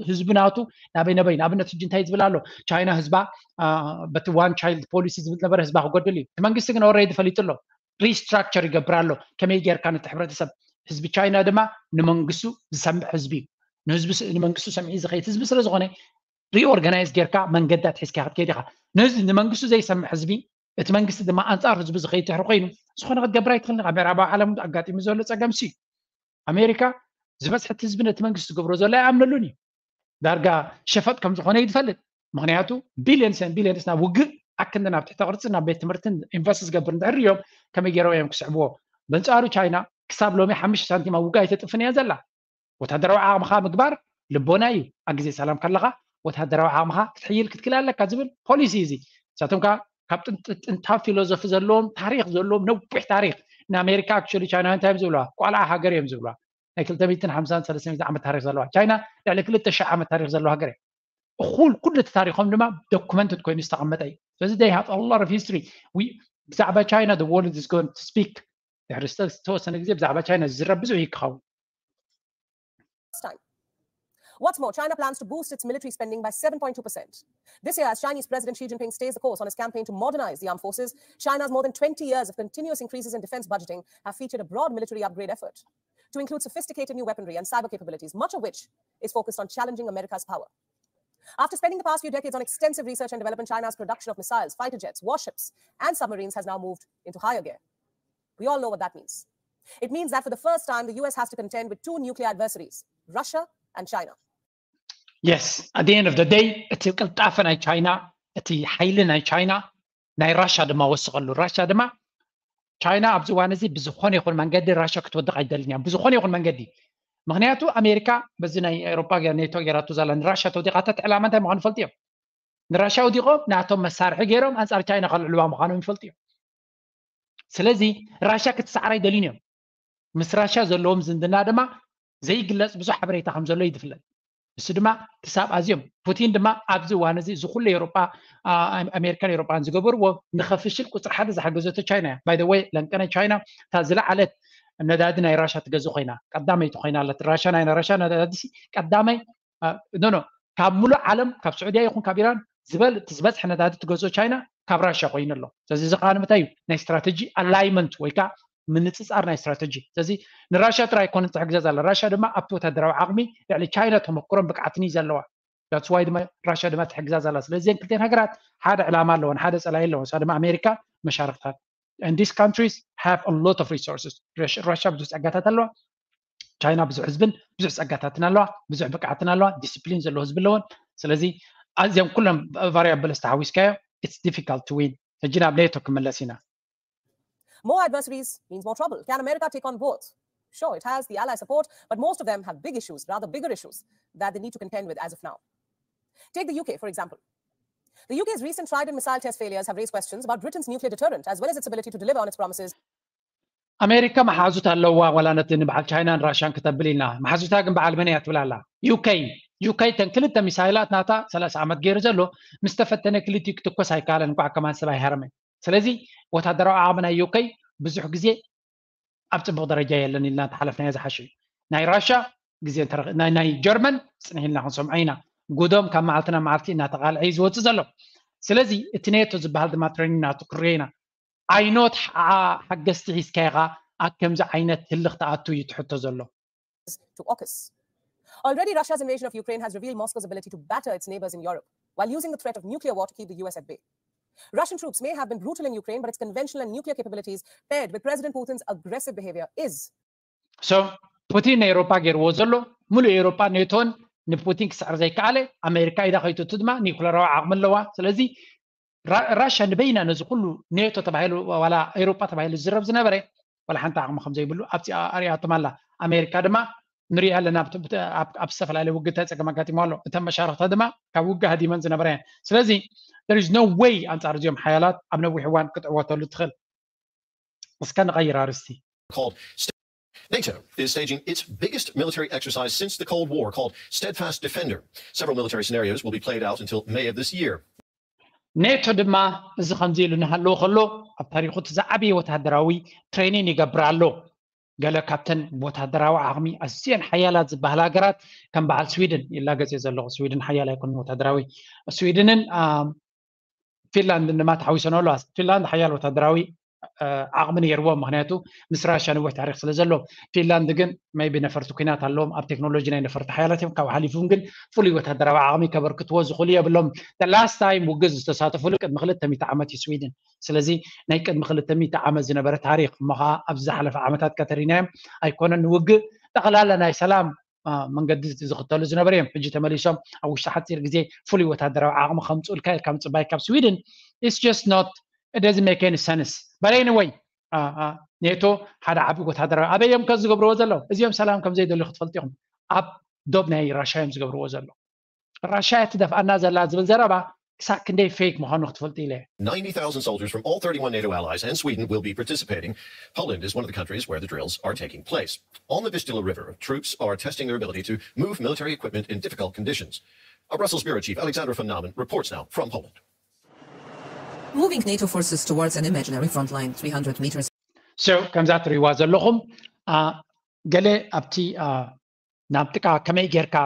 ህዝቢ ናቱ ናበይ ነበይ ንኣብነት ሕጂ እንታይ ዝብል ኣሎ ቻይና ህዝባ በቲ ዋን ቻይልድ ፖሊሲ ዝብል ነበረ ህዝባ ክጎድል እዩ። እቲ መንግስቲ ግን ኦልሬዲ ፈሊጡ ኣሎ። ሪስትራክቸር ይገብር ኣሎ ከመይ ጌርካ ነቲ ሕብረተሰብ ህዝቢ ቻይና ድማ ንመንግስቱ ዝሰምዕ ህዝቢ እዩ። ንህዝቢ ንመንግስቱ ሰሚዒ ዝኸይድ ህዝቢ ስለ ዝኾነ ሪኦርጋናይዝ ጌርካ መንገዲ ኣትሒዝካ ክትከይድ ኢኻ። ነዚ ንመንግስቱ ዘይሰምዕ ህዝቢ፣ እቲ መንግስቲ ድማ ኣንጻር ህዝቢ ዝኸይድ ድሕሪ ኮይኑ፣ ዝኾነ ክትገብር ኣይትኽእልን ኢኻ። ምዕራባዊ ዓለም ኣጋጢሙ ዘሎ ጸገም ሲ ኣሜሪካ ዝበዝሐ ህዝቢ ነቲ መንግስቲ ዝገብሮ ዘሎ ኣይኣምነሉን እዩ። ዳርጋ ሸፈጥ ከም ዝኾነ እዩ ዝፈልጥ። ምክንያቱ ቢልዮንስ ቢልዮንስ ናብ ውግእ ኣክንዲ ናብ ትሕተ ቅርፂ ናብ ቤት ትምህርትን ኢንቨስት ዝገብር እንድሕር እዮም ከመይ ገይሮም እዮም ክስዕብዎ? በንፃሩ ቻይና ክሳብ ሎሚ ሓሙሽተ ሳንቲም ኣብ ውግእ ኣይተጥፍን እያ ዘላ። ወታደራዊ ዓቕምኻ ምግባር ልቦና እዩ። ኣብ ግዜ ሰላም ከለኻ ወታደራዊ ዓቕምኻ ክትሕይል ክትክል ኣለካ ዝብል ፖሊሲ እዩ እዚ። ንሳቶም ከዓ ካብ ጥንታዊ ፊሎዞፊ ዘለዎም ታሪክ ዘለዎም ነዊሕ ታሪክ ንኣሜሪካ ኣክቹዋሊ ቻይናውያን እንታይ እዮም ዝብለዋ? ቆልዓ ሃገር እዮም ዝብለዋ። ናይ ክልተ ሚእትን ሓምሳን ሰለስተ ሚእትን ዓመት ታሪክ ዘለዋ ቻይና ልዕሊ ክልተ ሽሕ ዓመት ታሪክ ዘለዋ ሃገር እያ። እኩል ኩሉ እቲ ታሪኮም ድማ ዶኩመንትድ ኮይኑ ዝተቐመጠ እዩ። ስለዚ they have a lot of history. We ብዛዕባ ቻይና the world is going to speak ድሕሪ ዝተወሰነ ግዜ ብዛዕባ ቻይና ዝዝረብ ብዙሕ እዩ ክኸውን። What's more, China plans to boost its military spending by seven point two percent. This year, as Chinese President Xi Jinping stays the course on his campaign to modernize the armed forces, China's more than twenty years of continuous increases in defense budgeting have featured a broad military upgrade effort to include sophisticated new weaponry and cyber capabilities, much of which is focused on challenging America's power. After spending the past few decades on extensive research and development, China's production of missiles, fighter jets, warships, and submarines has now moved into higher gear. We all know what that means. It means that for the first time, the U S has to contend with two nuclear adversaries, Russia and China. Yes, at the end of the day, እቲ ቅልጣፈ ናይ ቻይና፣ እቲ ሓይሊ ናይ ቻይና ናይ ራሻ ድማ ወስቐሉ። ራሻ ድማ ቻይና ኣብዚ እዋን እዚ ብዝኾነ ይኹን መንገዲ ራሻ ክትወድቕ ኣይደልን እያ፣ ብዝኾነ ይኹን መንገዲ። ምክንያቱ ኣሜሪካ በዚ ናይ ኤሮፓ ኔቶ ገይራቶ ዘላ ንራሻ ተወዲቓታ እቲ ዕላማ እንታይ ምዃኑ ይፈልጡ እዮም። ንራሻ ወዲቖም ናቶም መሳርሒ ገይሮም ኣንጻር ቻይና ከልዕልዋ ምዃኖም ይፈልጡ እዮም። ስለዚ ራሻ ክትሰዓር ኣይደልን እዮም። ምስ ራሻ ዘለዎም ዝምድና ድማ ዘይግለጽ ብዙሕ ሓበሬታ ከም ዘሎ እዩ ዝፍለጥ። ንሱ ድማ ክሳብ ኣዝዮም ፑቲን ድማ ኣብዚ እዋን እዚ እዚ ኩሉ ኤሮጳ ኣሜሪካን ኤሮጳን ዝገበርዎ ንኸፍሽል ቁፅሪ ሓደ ዝሓገዘቶ ቻይና እያ። ባይ ወይ ለንቀነ ቻይና እታ ዝለዓለት ነዳዲ ናይ ራሻ ትገዝእ ኮይና ቀዳመይቲ ኮይና ኣለት። ራሻ ናይ ራሻ ነዳዲ ቀዳማይ ኖ ኖ ካብ ሙሉእ ዓለም ካብ ስዑድያ ይኹን ካብ ኢራን ዝበል ዝበዝሐ ነዳዲ ትገዝኦ ቻይና ካብ ራሻ ኮይኑ ኣሎ። ስለዚ እዚ ከዓ ንምንታይ እዩ ናይ ስትራተጂ ኣላይመንት ወይ ከዓ ምንፅፃር ናይ ስትራተጂ። ስለዚ ንራሻ ጥራይ ኣይኮነን ትሕግዛ ዘላ። ራሻ ድማ ኣብቲ ወታደራዊ ዓቕሚ ልዕሊ ቻይና ተመክሮን ብቅዓትን እዩ ዘለዋ። That's why ድማ ራሻ ድማ ትሕግዛ ዘላ። ስለዚ እዘን ክልተን ሃገራት ሓደ ዕላማ ኣለወን፣ ሓደ ፀላኢ ኣለወን። እሳ ድማ ኣሜሪካ መሻርክታት። And these countries have a lot of resources. ራሻ ብዙሕ ፀጋታት ኣለዋ። ቻይና ብዙሕ ህዝብን ብዙሕ ፀጋታትን ኣለዋ፣ ብዙሕ ብቅዓትን ኣለዋ፣ ዲስፕሊን ዘለዎ ህዝቢ ኣለወን። ስለዚ ኣዚኦም ኩሎም ቫሪያብልስ ተሓዊስካዮ it's difficult to win። ሕጂ ናብ ኔቶ ክምለስ ኢና። More adversaries means more trouble. Can America take on both? Sure, it has the ally support, but most of them have big issues, rather bigger issues, that they need to contend with as of now. Take the U K, for example. The U K's recent Trident missile test failures have raised questions about Britain's nuclear deterrent, as well as its ability to deliver on its promises. ኣሜሪካ መሓዙት ኣለዋ ዋላ ነቲ ንበዓል ቻይናን ራሽያን ክተብል ኢልና። መሓዙታ ግን በዓል መን እያ ትብል ኣላ? ዩከይ። ዩከይ ተን ክልተ ሚሳይላት ናታ ሰላሳ ዓመት ገይሩ ዘሎ ምስ ተፈተነ ክልቲኡ ክትኮስ ኣይከኣለን፣ እንኳዕ ከማን ሰብ ኣይሃረመን። ስለዚ ወታደራዊ ዓቕሚ ናይ ዩከይ ብዙሕ ግዜ ኣብ ፅቡቕ ደረጃ የለን ኢልና ተሓለፍናዮ ዝሓሸ እዩ። ናይ ራሻ ግዜ ናይ ጀርመን ፅንሕ ኢልና ክንሰምዖ ኢና። ጉዶም ካብ መዓልቲ ናብ መዓልቲ እናተቃልዐ እዩ ዝወፅእ ዘሎ። ስለዚ እቲ ኔቶ ዝበሃል ድማ ትሬኒንግ ናቱ ክርዮ ኢና። ኣይኖት ሓገዝቲ ሒዝካ ኢኻ ኣብ ከምዚ ዓይነት ህልኽ ተኣቱ እዩ ትሕቶ ዘሎ። To AUKUS. Already, Russia's invasion of Ukraine has revealed Moscow's ability to batter its neighbors in Europe while using the threat of nuclear war to keep the U S at bay. Russian troops may have been brutal in Ukraine, but its conventional and nuclear capabilities, paired with President Putin's aggressive behavior, is So ፑቲን ንኤሮፓ ገይርዎ ዘሎ ሙሉእ ኤሮፓ ኔቶን ንፑቲን ክስዕር ዘይከኣለ ኣሜሪካ ኢዳ ከይትቱ ድማ ኒኩለራዊ ዓቕሚ ኣለዋ። ስለዚ ራሽያ ንበይና ነዚ ኩሉ ኔቶ ተባሂሉ ዋላ ኤሮፓ ተባሂሉ ዝዝረብ ዝነበረ ዋላ ሓንቲ ዓቕሚ ከም ዘይብሉ ኣብቲ ኣሪኣቶም ኣላ። ኣሜሪካ ድማ ንሪኣ ኣለና ኣብ ዝተፈላለዩ ውግእ እንታይ ፀገም ኣጋጢሞ ኣሎ። እተን መሻርክታ ድማ ካብ ውግእ ሃዲመን ዝነበረ እየን። ስለዚ there is no way ኣንፃር እዚኦም ሓያላት ኣብ ነዊሕ እዋን ክትዕወተሉ ትኽእል። እስከ ንቐይር ኣርስቲ። NATO is staging its biggest military exercise since the Cold War, called Steadfast Defender. Several military scenarios will be played out until May of this year. ኔቶ ድማ እዚ ከምዚ ኢሉ እናሃለወ ከሎ ኣብ ታሪኹ እቲ ዝዓበየ ወታደራዊ ትሬኒን ይገብር ኣሎ። ገለ ካብተን ወታደራዊ ዓቕሚ ኣዝየን ሓያላት ዝበሃላ ሃገራት ከም በዓል ስዊድን ይላገፅ እየ ዘለኹ። ስዊድን ሓያል ኣይኮነን ወታደራዊ። ስዊድንን ፊንላንድን ድማ ተሓዊሰን ኣለዋ። ፊንላንድ ሓያል ወታደራዊ ዓቕሚ ነይርዎም። ምክንያቱ ምስ ራሻ ነዊሕ ታሪክ ስለ ዘሎ። ፊንላንድ ግን maybe ነፈርቲ ኩናት ኣለዎም፣ ኣብ ቴክኖሎጂ ናይ ነፈርቲ ሓያላት እዮም። ካብ ሓሊፉም ግን ፍሉይ ወታደራዊ ዓቕሚ ከበርክትዎ ዝኽእሉ የብሎም። Last time ውግእ ዝተሳተፉሉ ቅድሚ ክልተ ሚእቲ ዓመት እዩ ስዊድን። ስለዚ ናይ ቅድሚ ክልተ ሚእቲ ዓመት ዝነበረ ታሪክ እሞ ከዓ ኣብዚ ዝሓለፈ ዓመታት ከተሪናዮም ኣይኮነን። ንውግእ ጠቕላላ ናይ ሰላም መንገዲ ዝኽተሉ ዝነበሩ እዮም። ሕጂ ተመሊሶም ኣብ ውሽጢ ሓፂር ግዜ ፍሉይ ወታደራዊ ዓቕሚ ከምፅኡልካ ኢልካ ምፅባይ ካብ ስዊድን it's just not, it doesn't make any sense። But anyway, ኔቶ ሓደ ዓቢ ወታደራዊ ኣበይ እዮም ከ ዝገብርዎ ዘለዉ? እዚኦም ሰላም ከም ዘይደልዩ ክትፈልጡ ኢኹም። ኣብ ዶብ ናይ ራሻ እዮም ዝገብርዎ ዘለዉ። ራሻ እያ ትደፍኣና ዘላ ዝብል ዘረባ ክሳብ ክንደይ ፌክ ምዃኑ ክትፈልጡ ኢለ። Ninety thousand soldiers from all thirty-one NATO allies and Sweden will be participating. Poland is one of the countries where the drills are taking place. On the Vistula River, troops are testing their ability to move military equipment in difficult conditions. Our Brussels bureau chief Alexandra von Nahmen reports now from Poland. Moving NATO forces towards an imaginary front line three hundred meters. So ከምዛ ትሪእዋ ዘለኹም ገለ ኣብቲ ናብ ጥቃ ከመይ ጌርካ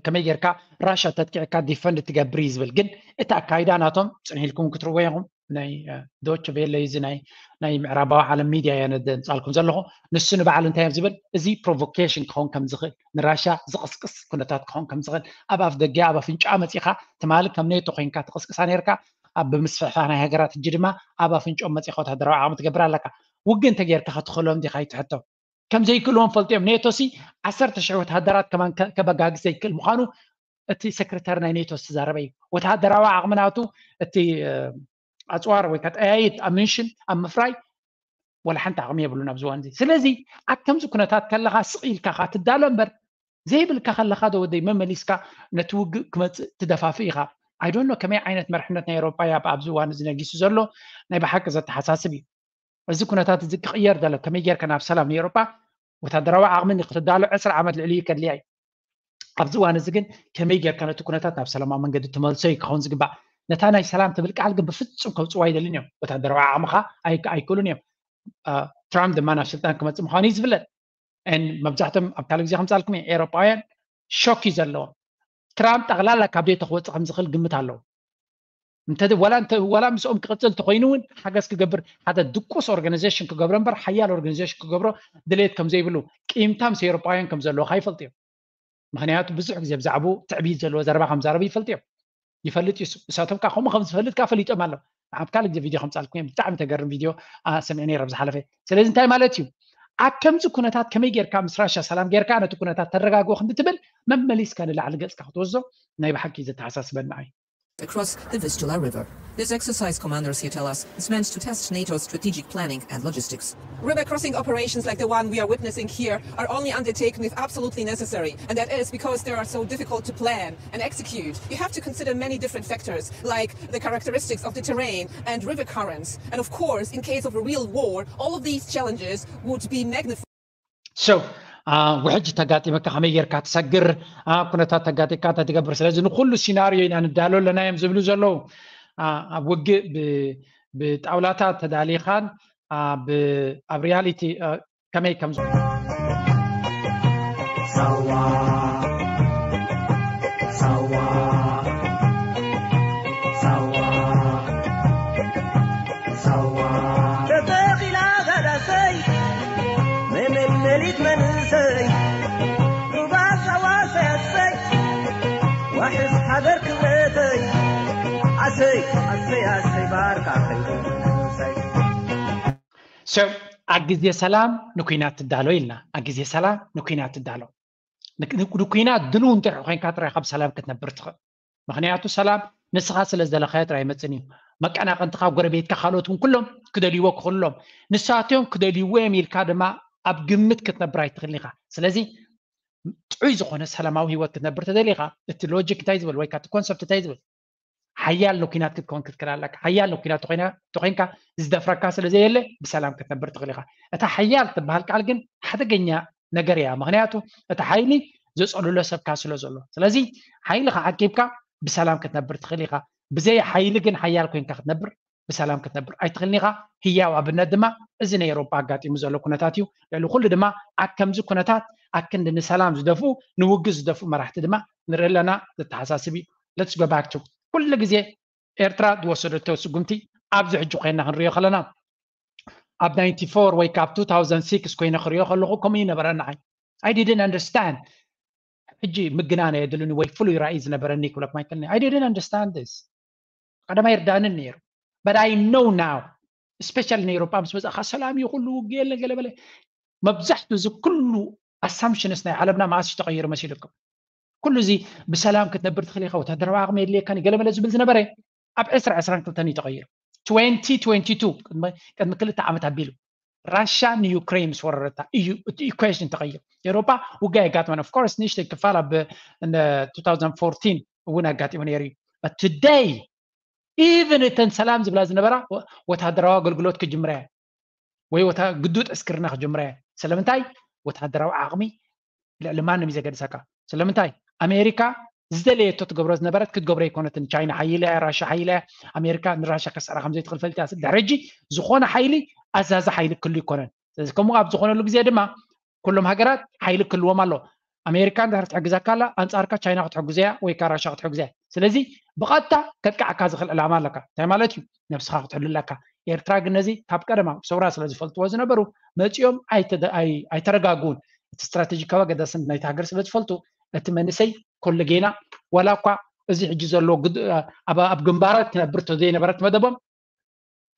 ከመይ ጌርካ ራሻ ተጥቂዕካ ዲፈንድ ትገብር እዩ ዝብል። ግን እቲ ኣካይዳ ናቶም ጽንሕ ኢልኩም ክትርዎ ኢኹም። ናይ ዶች ቬለ እዚ ናይ ናይ ምዕራባዊ ዓለም ሚድያ እየ ነደንጻልኩም ዘለኹ። ንሱ ንባዕሉ እንታይ እዮም ዝብል፣ እዚ ፕሮቮኬሽን ክኸውን ከም ዝኽእል፣ ንራሻ ዝቕስቅስ ኩነታት ክኸውን ከም ዝኽእል፣ ኣብ ኣፍ ደገ ኣብ ኣፍንጫ መጺኻ ትማሊ ከም ኔቶ ኮይንካ ትቕስቅሳ ነርካ። ኣብ ብምስፍሕፋሕ ናይ ሃገራት ሕጂ ድማ ኣብ ኣፍንጮም መጺኻ ወታደራዊ ዓቕሚ ትገብር ኣለካ። ውግእ እንተጌርካ ክትኽእሎም ዲኻ ይትሕቶ። ከም ዘይክእልዎም ፈልጥዮም። ኔቶ ሲ ዓሰርተ ሽሕ ወተሃደራት ከማን ከበጋግስ ዘይክእል ምዃኑ እቲ ሰክረታሪ ናይ ኔቶ ዝተዛረበ እዩ። ወተሃደራዊ ዓቕሚ ናቱ እቲ ኣፅዋር ወይ ከዓ ጠያይት ኣብ ምንሽን ኣብ ምፍራይ ወላ ሓንቲ ዓቕሚ የብሉን ኣብዚ እዋን እዚ። ስለዚ ኣብ ከምዚ ኩነታት ከለኻ ስቕ ኢልካ ኻ ትዳሎ እምበር ዘይብልካ ከለኻ ዶ ወደይ መመሊስካ ነቲ ውግእ ክመፅእ ትደፋፍእ ኢኻ። I don't know ከመይ ዓይነት መርሕነት ናይ ኤሮፓ እያ ኣብዚ እዋን እዚ ነጊሱ ዘሎ ናይ ብሓቂ ዘተሓሳስብ እዩ። እዚ ኩነታት እዚ ክቕየር ደሎ ከመይ ጌርካ ናብ ሰላም ንኤሮፓ ወታደራዊ ዓቕሚ ንክትዳሎ ዕስራ ዓመት ልዕሊ እዩ ከድልያ እዩ። ኣብዚ እዋን እዚ ግን ከመይ ጌርካ ነቲ ኩነታት ናብ ሰላማዊ መንገዲ ትመልሶ እዩ ክኸውን ዝግባእ። ነታ ናይ ሰላም ትብል ቃል ግን ብፍጹም ከውፅዋ ኣይደልን እዮም። ወታደራዊ ዓቕምኻ ኣይክእሉን እዮም። ትራምፕ ድማ ናብ ስልጣን ክመፅእ ምዃኑ እዩ ዝፍለጥ። መብዛሕቶም ኣብ ካልእ ግዜ ከምፃልኩም እዩ ኤሮፓውያን ሾክ እዩ ዘለዎም። ትራምፕ ጠቕላላ ካብ ኔቶ ክወፅእ ከም ዝኽእል ግምት ኣለዎ። እንተ ወላ እንተ ወላ ምስኦም ክቕፅል እንተኮይኑ እውን ሓገዝ ክገብር ሓደ ድቁስ ኦርጋናይዜሽን ክገብሮ እምበር ሓያል ኦርጋናይዜሽን ክገብሮ ድሌት ከም ዘይብሉ ቂምታ ምስ ኤውሮጳውያን ከም ዘለዎካ ይፈልጡ እዮም። ምክንያቱ ብዙሕ ግዜ ብዛዕባኡ ትዕቢት ዘለዎ ዘረባ ከም ዛረቡ ይፈልጡ እዮም። ይፈልጥ እዩ እሱ። ንሳቶም ከዓ ከምኡ ከም ዝፈልጥ ከዓ ፈሊጦም ኣለዉ። ኣብ ካልእ ግዜ ቪድዮ ከምፃልኩም እዮም። ብጣዕሚ ተገርም ቪድዮ ሰሚዐ ነይረ ኣብ ዝሓለፈ። ስለዚ እንታይ ማለት እዩ? ኣብ ከምዚ ኩነታት ከመይ ጌርካ ምስ ራሻ ሰላም ጌርካ ነቲ ኩነታት ተረጋግኦ ክንዲ ትብል መመሊስካ ንላዕሊ ገፅካ ክትወስዶ ናይ ብሓቂ እዩ ዘተሓሳስበና እዩ። Across the Vistula River. This exercise, commanders here tell us, is meant to test NATO's strategic planning and logistics. River crossing operations like the one we are witnessing here are only undertaken if absolutely necessary, and that is because they are so difficult to plan and execute. You have to consider many different factors, like the characteristics of the terrain and river currents. And of course, in case of a real war, all of these challenges would be magnified. So ውሕጅ ተጋጢመካ ከመይ ጌርካ ትሰግር፣ ኩነታት ተጋጢምካ እንታይ ትገብር? ስለዚ ንኩሉ ሲናርዮ ኢና ንዳሎ ኣለና እዮም ዝብሉ ዘለዉ። ኣብ ውግእ ብጣውላታት ተዳሊኻን ኣብ ሪያሊቲ ከመይ ከም ሳዋ ሳዋ ሳዋ ሳዋ ተተኺላ ጋዳሰይ መመልመሊት መንእሰይ ሩባ ሳዋ ሰያሰይ ዋሕስ ሃገር ክብረተይ ኣሰይ ኣሰይ ኣሰይ ባርካ ከይሰይ ሰብ ኣብ ግዜ ሰላም ንኩናት ትዳሎ ኢልና ኣብ ግዜ ሰላም ንኩናት ትዳሎ ንኩናት ድልው እንተ ኮይንካ ጥራይ ካብ ሰላም ክትነብር ትኽእል። ምክንያቱ ሰላም ንስኻ ስለ ዝደለኻዮ ጥራይ ይመፅን እዩ። መቀናቐንትኻ ጎረቤትካ ካልኦት እውን ኩሎም ክደልይዎ ክኽእሉ ኣለዎም። ንሳትዮም ክደልይዎ እዮም ኢልካ ድማ ኣብ ግምት ክትነብር ኣይትኽእልን ኢኻ። ስለዚ ጥዑይ ዝኾነ ሰላማዊ ህይወት ክትነብር ተደሊኻ እቲ ሎጂክ እንታይ ዝብል ወይ እቲ ኮንሰፕት እንታይ ዝብል ሓያል ንኩናት ክትከውን ክትክእል ኣለካ። ሓያል ንኩናት ተኮይንካ ዝደፍረካ ስለ ዘየለ ብሰላም ክትነብር ትኽእል ኢኻ። እታ ሓያል ትበሃል ቃል ግን ሓደገኛ ነገር እያ። ምክንያቱ እቲ ሓይሊ ዘፀልሎ ሰብካ ስለ ዘሎ። ስለዚ ሓይልኻ ዓቂብካ ብሰላም ክትነብር ትኽእል ኢኻ። ብዘይ ሓይሊ ግን ሓያል ኮይንካ ክትነብር ብሰላም ክትነብር ኣይትኽእልን ኢኻ። ህያው ኣብነት ድማ እዚ ናይ ኤውሮጳ ኣጋጢሙ ዘሎ ኩነታት እዩ። ልዕሊ ኩሉ ድማ ኣብ ከምዚ ኩነታት ኣብ ክንዲ ንሰላም ዝደፍኡ ንውግእ ዝደፍኡ መራሕቲ ድማ ንርኢ ኣለና። ዘተሓሳስብ እዩ። Let's go back to ኩሉ ግዜ ኤርትራ ዝወሰደቶ ስጉምቲ ኣብዚ ሕጂ ኮይና ክንሪኦ ከለና ኣብ ninety-four ወይ ካብ two thousand six ኮይነ ክሪኦ ከለኹ ከምኡ ይነበረ ንዓይ። I didn't understand። ሕጂ ምግናን የድልኒ ወይ ፍሉይ ራእይ ዝነበረኒ ክብለኩም ኣይክእልን። I didn't understand this። ቀደም ኣይርዳንን ነይሩ። But I know now, especially ንኤውሮጳ ምስ መጻእካ ሰላም እዩ፣ ኩሉ ውግእ የለን፣ ገለ በለ። መብዛሕቱ እዚ ኩሉ assumptions ናይ ዓለምና መዓስ እዩ ተቐይሩ መሲልኩም? ኩሉ እዚ ብሰላም ክትነብር ትኽእል ኢኻ፣ ወታደራዊ ዓቕሚ የድልየካን ገለ መለ ዝብል ዝነበረ ኣብ ዕስራ ዕስራን ክልተን እዩ ተቐይሩ። Twenty twenty-two ቅድሚ ክልተ ዓመት ኣቢሉ ራሻ ንዩክሬን ምስ ወረረታ እዩ እቲ ኢኩዌሽን ተቐይሩ። ኤውሮጳ ውግእ የጋጥመን። Of course ንእሽተይ ክፋል ኣብ two thousand fourteen እውን ኣጋጢሙ ነይሩ እዩ። But today even እተን ሰላም ዝብላ ዝነበራ ወታደራዊ ኣገልግሎት ክጅምራ እያ ወይ ግዱድ ዕስክርና ክጅምራ እያ። ስለምንታይ? ወታደራዊ ዓቕሚ ልዕሊ ማንም እዩ ዘገድሰካ። ስለምንታይ? ኣሜሪካ ዝደለየቶ ትገብሮ ዝነበረት ክትገብሮ ኣይኮነትን። ቻይና ሓይላ እያ፣ ራሻ ሓይላ እያ። ኣሜሪካ ንራሻ ከስዕራ ከምዘይትኽእል ፈሊጣ። ድሕሪ ሕጂ ዝኾነ ሓይሊ ኣዛዚ ሓይሊ ክህሉ ይኮነን። ስለዚ ከምኡ ኣብ ዝኾነሉ ግዜ ድማ ኩሎም ሃገራት ሓይሊ ክህልዎም ኣሎ። ኣሜሪካ እንድሕር ትሕግዘካ ኣላ፣ ኣንጻርካ ቻይና ክትሕግዞ እያ ወይ ከኣ ራሻ ክትሕግዞ እያ። ስለዚ ብቐጥታ ከጥቅዓካ ዝኽእል ዕላማ ኣለካ። እንታይ ማለት እዩ? ነብስኻ ክትሕሉ ኣለካ። ኤርትራ ግን ነዚ ካብ ቀደማ ሰውራ ስለ ዝፈልጥዎ ዝነበሩ መጺኦም ኣይተረጋግኡን። እቲ ስትራቴጂካዊ ኣገዳስነት ናይቲ ሃገር ስለ ዝፈልጡ እቲ መንእሰይ ኮለጌና ዋላ እኳ እዚ ሕጂ ዘሎ ኣብ ግንባራት ክነብር ተዘይነበረት መደቦም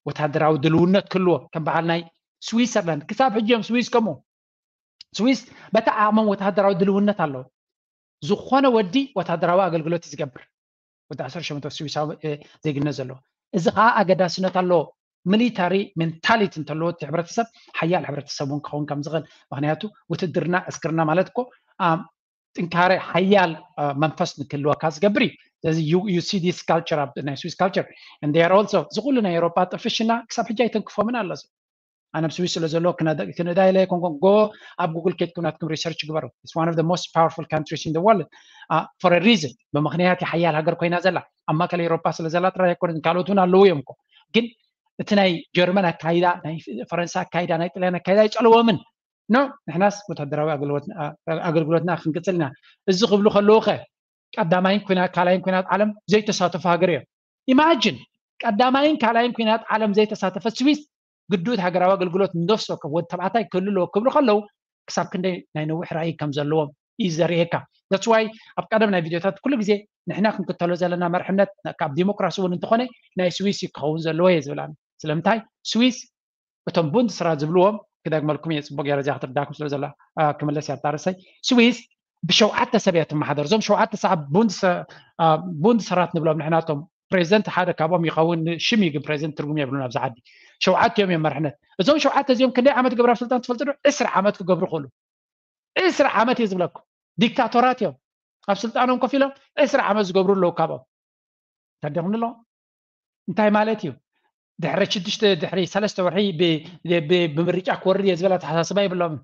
ወታደራዊ ድልውነት ክህልዎ ከም በዓል ናይ ስዊሰርላንድ ክሳብ ሕጂ እዮም ስዊስ ከምኡ ስዊስ በቲ ዓቕሞም ወታደራዊ ድልውነት ኣለዎ። ዝኾነ ወዲ ወታደራዊ ኣገልግሎት እዩ ዝገብር። ወዲ ዓሰርተ ሸሞንተ ስዊሳዊ ዜግነት ዘለዎ። እዚ ከዓ ኣገዳስነት ኣለዎ። ሚሊታሪ ሜንታሊቲ እንተለዎ እቲ ሕብረተሰብ ሓያል ሕብረተሰብ እውን ክኸውን ከም ዝኽእል። ምክንያቱ ውትድርና ዕስክርና ማለት እኮ ጥንካሬ ሓያል መንፈስ ንክህልወካ ዝገብር እዩ። ስለዚ you see this culture ኣብ ናይ ስዊስ ካልቸር and they are also እዚ ኩሉ ናይ ኤውሮፓ ጥፍሽና ክሳብ ሕጂ ኣይተንክፎምን ኣሎ። ኣነ ኣብ ስዊስ ስለ ዘሎ ክንዳ ኢለ ኣይኮንኩን። ጎ ኣብ ጉግል ኬድኩም ናትኩም ሪሰርች ግበሩ። It's one of the most powerful countries in the world for a reason። ብምክንያት ሓያል ሃገር ኮይና ዘላ ኣብ ማእከል ኤውሮፓ ስለ ዘላ ጥራይ ኣይኮነትን፣ ካልኦት እውን ኣለዉ እዮም እኮ። ግን እቲ ናይ ጀርመን ኣካይዳ፣ ናይ ፈረንሳ ኣካይዳ፣ ናይ ጥልያን ኣካይዳ ኣይጸለዎምን። ኖ ንሕናስ ወታደራዊ ኣገልግሎትና ክንቅጽል ኢና። እዚ ክብሉ ከለዉ ከ ቀዳማይን ኩናት ካልኣይን ኩናት ዓለም ዘይተሳተፉ ሃገር እዮም። ኢማጂን ቀዳማይን ካልኣይን ኩናት ዓለም ዘይተሳተፈ ስዊስ ግዱድ ሃገራዊ ኣገልግሎት ንነፍሲ ወከፍ ወዲ ተባዕታይ ክህሉ ኣለዎ ክብሉ ከለዉ ክሳብ ክንደይ ናይ ነዊሕ ራእይ ከም ዘለዎም እዩ ዘርእየካ። That's why ኣብ ቀደም ናይ ቪድዮታት ኩሉ ግዜ ንሕና ክንክተሎ ዘለና መርሕነት ካብ ዲሞክራሲ እውን እንተኾነ ናይ ስዊስ እዩ ክኸውን ዘለዎ እየ ዝብል ኣነ። ስለምንታይ ስዊስ እቶም ቡንድስራት ዝብልዎም ክደግመልኩም እየ፣ ጽቡቅ ገይረ እዚኣ ክትርዳኩም ስለ ዘላ ክምለስ እያ ጣርሰይ። ስዊስ ብሸውዓተ ሰብ እያ ትመሓደር። እዞም ሸውዓተ ሰዓብ ቡንድስራት ንብሎም ንሕናቶም ፕሬዚደንት ሓደ ካብኦም ይኸውን ሽም እዩ ግን ፕሬዚደንት ትርጉም የብሉን ኣብዚ ዓዲ። ሸውዓቲኦም እዮም መርሕነት። እዞም ሸውዓተ እዚኦም ክንደይ ዓመት ገብሩ ኣብ ስልጣን ትፈልጡ ዶ? ዕስራ ዓመት ክገብሩ ክእሉ። ዕስራ ዓመት እየ ዝብለኩም። ዲክታቶራት እዮም። ኣብ ስልጣኖም ኮፍ ኢሎም ዕስራ ዓመት ዝገብሩ ኣለዉ ካብኦም። ተደኹም ኣለዎ እንታይ ማለት እዩ? ድሕሪ ሽዱሽተ ድሕሪ ሰለስተ ወርሒ ብምርጫ ክወርድ እየ ዝበል ኣተሓሳስባ የብሎም።